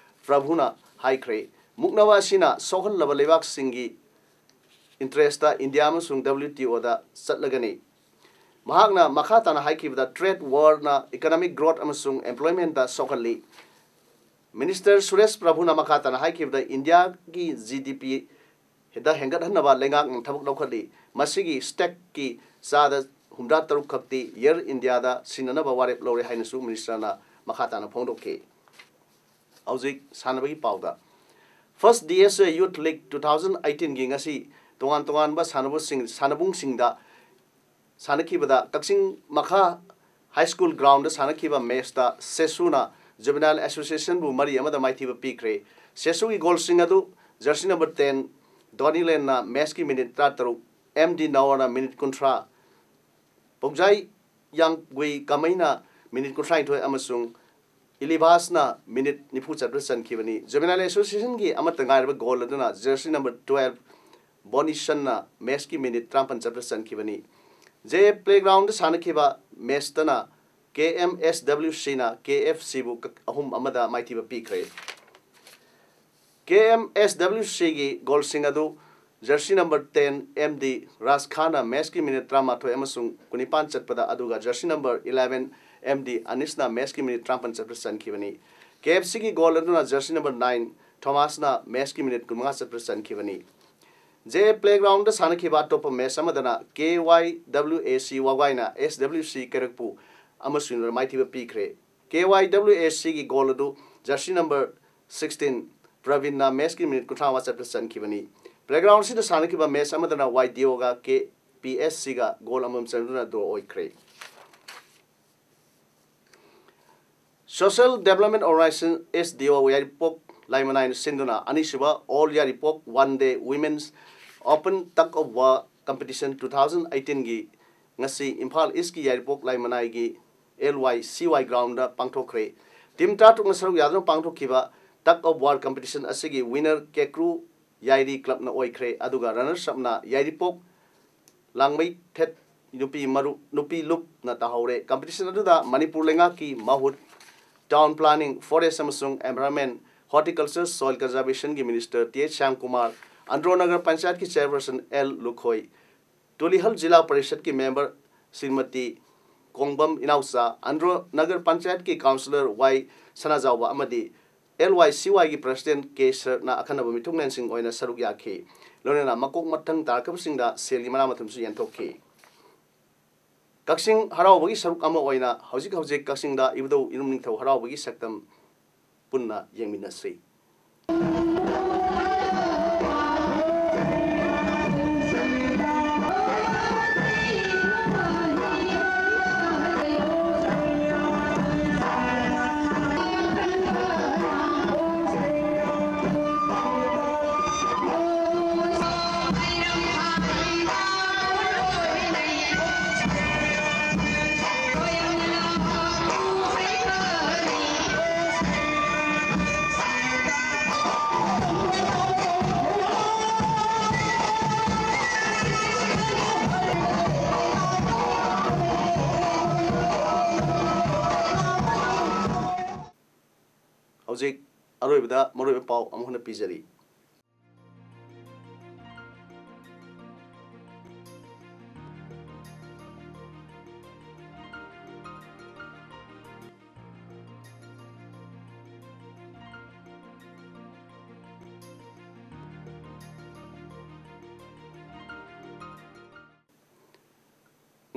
ꯄ꯭ꯔꯚꯨꯅ ꯍꯥꯏꯈ꯭ꯔꯦ꯫ ꯃꯨꯛꯅꯕ ꯑꯁꯤꯅ ꯁꯣꯛꯍꯜꯂꯕ ꯂꯩꯕꯥꯛꯁꯤꯡꯒꯤ interest ꯇ India ꯑꯃꯁꯨꯡ W T O ꯗ ꯆꯠꯂꯒꯅꯤ꯫ ꯃꯍꯥꯛꯅ ꯃꯈꯥ ꯇꯥꯅ ꯍꯥꯏꯈꯤꯕꯗ, trade war ꯅ economic growth ꯑꯃꯁꯨꯡ employment ꯇ ꯁꯣꯛꯍꯜꯂꯤ꯫ Minister ꯁꯨꯔꯦꯁ ꯄ꯭ꯔꯚꯨꯅ ꯃꯈꯥ ꯇꯥꯅ ꯍꯥꯏꯈꯤꯕꯗ, India ꯒꯤ G D P ꯗ ꯍꯦꯟꯒꯠꯍꯟꯅꯕ ꯂꯩꯉꯥꯛꯅ ꯊꯕꯛ ꯂꯧꯈꯠꯂꯤ꯫ ꯃꯁꯤꯒꯤ stake ꯀꯤ ꯆꯥꯗ ꯍꯨꯝꯗ꯭ꯔꯥ ꯇꯔꯨꯛ ꯈꯛꯇꯤ Air India ꯗ ꯁꯤꯟꯅꯅꯕ ꯋꯥꯔꯦꯞ ꯂꯧꯔꯦ ꯍꯥꯏꯅꯁꯨ Minister ꯅ ꯃꯈꯥ ꯇꯥꯅ ꯐꯣꯡꯗꯣꯛꯈꯤ꯫ ꯍꯧꯖꯤꯛ ꯁꯥꯟꯅꯕꯒꯤ ꯄꯥꯎꯗ꯫ First D S A Youth League two thousand eighteen ꯒꯤ ꯉꯁꯤ ꯇꯣꯉꯥꯟ ꯇꯣꯉꯥꯟꯕ ꯁꯥꯟꯅꯕꯁꯤꯡ, ꯁꯥꯟꯅꯕꯨꯡꯁꯤꯡꯗ ꯁꯥꯟꯅꯈꯤꯕꯗ, ꯀꯛꯆꯤꯡ ꯃꯈꯥ High School ground ꯗ ꯁꯥꯟꯅꯈꯤꯕ match ꯇ ꯁꯦꯁꯨꯅ Juvenile Association ꯕꯨ ꯃꯔꯤ ꯑꯃꯗ ꯃꯥꯏꯊꯤꯕ ꯄꯤꯈ꯭ꯔꯦ꯫ ꯁꯦꯁꯨꯒꯤ goal ꯁꯤꯡ ꯑꯗꯨ jersey number ten ꯗꯣꯅꯤꯂꯦꯟꯅ match ꯀꯤ minute ꯇꯔꯥꯇꯔꯨꯛ, M D ꯅꯥꯋꯔꯅ minute ꯀꯨꯟꯊ꯭ꯔꯥ, ꯄꯧꯖꯥꯏ ꯌꯥꯡꯒꯨꯏ ꯀꯃꯩꯅ minute ꯀꯨꯟꯊ꯭ꯔꯥꯅꯤꯊꯣꯏ ꯑꯃꯁꯨꯡ ꯏꯂꯤꯚꯥꯁꯅ minute ꯅꯤꯐꯨ ꯆꯠꯄꯗ ꯆꯟꯈꯤꯕꯅꯤ꯫ Juvenile Association ꯒꯤ ꯑꯃꯠꯇ ꯉꯥꯏꯔꯕ goal ꯑꯗꯨꯅ jersey number twelve ꯕꯣꯅꯤꯁꯟꯅ match ꯀꯤ minute ꯇꯔꯥꯃꯥꯄꯟ ꯆꯠꯄꯗ ꯆꯟꯈꯤꯕꯅꯤ꯫ J A Playground ꯗ ꯁꯥꯟꯅꯈꯤꯕ match ꯇꯅ K M S W C ꯅ K F C ꯕꯨ ꯀ-, ꯑꯍꯨꯝ ꯑꯃꯗ ꯃꯥꯏꯊꯤꯕ ꯄꯤꯈ꯭ꯔꯦ꯫ K M S W C ꯒꯤ goal ꯁꯤꯡ ꯑꯗꯨ Jersey number ten M D ꯔꯥꯖ ꯈꯥꯟꯅ ꯃꯦꯠꯁꯀꯤ ꯃꯤꯅꯤꯠ ꯇꯔꯥꯃꯥꯊꯣꯏ ꯑꯃꯁꯨꯡ ꯀꯨꯟꯅꯤꯄꯥꯟ ꯆꯠꯄꯗ, ꯑꯗꯨꯒ jersey number eleven M D ꯑꯅꯤꯁꯅ ꯃꯦꯠꯁꯀꯤ ꯃꯤꯅꯤꯠ ꯇꯔꯥꯃꯥꯄꯟ ꯆꯠꯄꯗ ꯆꯟꯈꯤꯕꯅꯤ꯫ K F Cꯒꯤ ꯒꯣꯜ ꯑꯗꯨꯅ jersey number nine ꯊꯣꯃꯥꯁꯅ ꯃꯦꯠꯁꯀꯤ ꯃꯤꯅꯤꯠ ꯀꯨꯟꯃꯉꯥ ꯆꯠꯄꯗ ꯆꯟꯈꯤꯕꯅꯤ꯫ J A Playgroundꯗ ꯁꯥꯟꯅꯈꯤꯕ ꯑꯇꯣꯞꯄ ꯃꯦꯠꯁ ꯑꯃꯗꯅ K Y W A C ꯋꯥꯒꯥꯏꯅ S W C ꯀꯩꯔꯛꯄꯨ ꯑꯃ ꯁꯨꯅ ꯃꯥꯏꯊꯤꯕ ꯄꯤꯈ꯭ꯔꯦ꯫ K Y W A Cꯒꯤ ꯒꯣꯜ ꯑꯗꯨ jersey number sixteen ꯄ꯭ꯔꯕꯤꯟꯅ ꯃꯦꯠꯁꯀꯤ ꯃꯤꯅꯤꯠ ꯀꯨꯟꯊ꯭ꯔꯥ ꯃꯉꯥ ꯆꯠꯄꯗ ꯆꯟꯈꯤꯕꯅꯤ꯫ Playground ꯑꯁꯤꯗ ꯁꯥꯟꯅꯈꯤꯕ ꯃꯦꯠꯁ ꯑꯃꯗꯅ Y D Oꯒ K P S Cꯒ ꯒꯣꯜ ꯑꯃꯃꯝ ꯆꯟꯗꯨꯅ draw ꯑꯣꯏꯈ꯭ꯔꯦ꯫ Social Development Organization, S D O, ꯌꯥꯏꯔꯤꯄꯣꯛ ꯂꯥꯏꯃꯅꯥꯏꯅ ꯁꯤꯟꯗꯨꯅ ꯑꯅꯤꯁꯨꯕ All Yairipok One Day Women's Open Tug of War Competition two thousand eighteenꯒꯤ ꯉꯁꯤ ꯏꯝꯐꯥꯜ Eastꯀꯤ ꯌꯥꯏꯔꯤꯄꯣꯛ ꯂꯥꯏꯃꯅꯥꯏꯒꯤ L Y C Y groundꯗ ꯄꯥꯡꯊꯣꯛꯈ꯭ꯔꯦ꯫ Team ꯇꯔꯥꯇꯔꯨꯛꯅ ꯁꯔꯨꯛ ꯌꯥꯗꯨꯅ ꯄꯥꯡꯊꯣꯛꯈꯤꯕ Tug of War Competition ꯑꯁꯤꯒꯤ winner ꯀꯦꯀ꯭ꯔꯨ ꯌꯥꯏꯔꯤ clubꯅ ꯑꯣꯏꯈ꯭ꯔꯦ, ꯑꯗꯨꯒ runners upꯅ ꯌꯥꯏꯔꯤꯄꯣꯛ ꯂꯥꯡꯃꯩꯊꯦꯠ ꯅꯨꯄꯤ ꯃꯔꯨ-, ꯅꯨꯄꯤ ꯂꯨꯞꯅ ꯇꯥꯍꯧꯔꯦ꯫ Competition ꯑꯗꯨꯗ ꯃꯅꯤꯄꯨꯔ ꯂꯩꯉꯥꯛꯀꯤ ꯃꯍꯨꯠ Town Planning, Forest ꯑꯃꯁꯨꯡ Environment, Horticulture, Soil Conservationꯒꯤ Minister T H Shyamkumar, Andro Nagar ꯄꯟꯆꯥꯌꯠꯀꯤ Chairperson L ꯂꯨꯈꯣꯏ, ꯇꯨꯂꯤꯍꯜ ꯖꯤꯂꯥ ꯄꯔꯤꯁꯠꯀꯤ member ꯁ꯭ꯔꯤꯃꯇꯤ ꯀꯣꯡꯕꯝ ꯏꯅꯥꯎꯆꯥ, ꯑꯟꯗ꯭ꯔꯣ ꯅꯒꯔ ꯄꯟꯆꯥꯌꯠꯀꯤ councillor Y ꯁꯅꯥꯖꯥꯎꯕ ꯑꯃꯗꯤ L Y C Yꯒꯤ President K ꯁꯔꯠꯅ ꯑꯈꯟꯅꯕ ꯃꯤꯊꯨꯡꯂꯦꯟꯁꯤꯡ ꯑꯣꯏꯅ ꯁꯔꯨꯛ ꯌꯥꯈꯤ꯫ ꯂꯣꯏꯅꯅ ꯃꯀꯣꯛ ꯃꯊꯪ ꯇꯥꯔꯛꯈꯤꯕꯁꯤꯡꯗ ꯁꯦꯜꯒꯤ ꯃꯅꯥ ꯃꯊꯨꯝꯁꯨ ꯌꯦꯟꯊꯣꯛꯈꯤ꯫ ꯀꯛꯆꯤꯡ ꯍꯔꯥꯎꯕꯒꯤ ꯁꯔꯨꯛ ꯑꯃ ꯑꯣꯏꯅ ꯍꯧꯖꯤꯛ ꯍꯧꯖꯤꯛ ꯀꯛꯆꯤꯡꯗ ꯏꯕꯨꯙꯧ ꯏꯔꯨꯝ ꯅꯤꯡꯊꯧ ꯍꯔꯥꯎꯕꯒꯤ ꯁꯛꯇꯝ ꯄꯨꯟꯅ ꯌꯦꯡꯃꯤꯟꯅꯁꯤ꯫ ꯍꯧꯖꯤꯛ ꯑꯔꯣꯏꯕꯗ ꯃꯔꯨꯑꯣꯏꯕ ꯄꯥꯎ ꯑꯃꯨꯛ ꯍꯟꯅ ꯄꯤꯖꯔꯤ꯫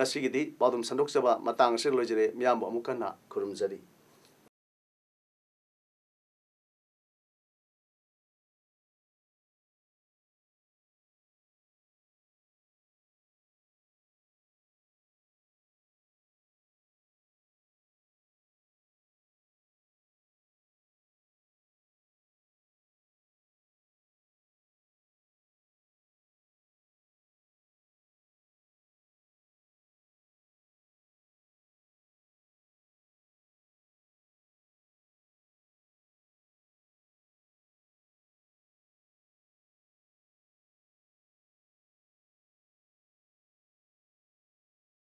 ꯉꯁꯤꯒꯤꯗꯤ ꯄꯥꯎꯗꯝ ꯁꯟꯗꯣꯛꯆꯕ ꯃꯇꯥꯡ ꯑꯁꯤꯗ ꯂꯣꯏꯖꯔꯦ꯫ ꯃꯤꯌꯥꯝꯕꯨ ꯑꯃꯨꯛ ꯍꯟꯅ ꯈꯨꯔꯨꯝꯖꯔꯤ꯫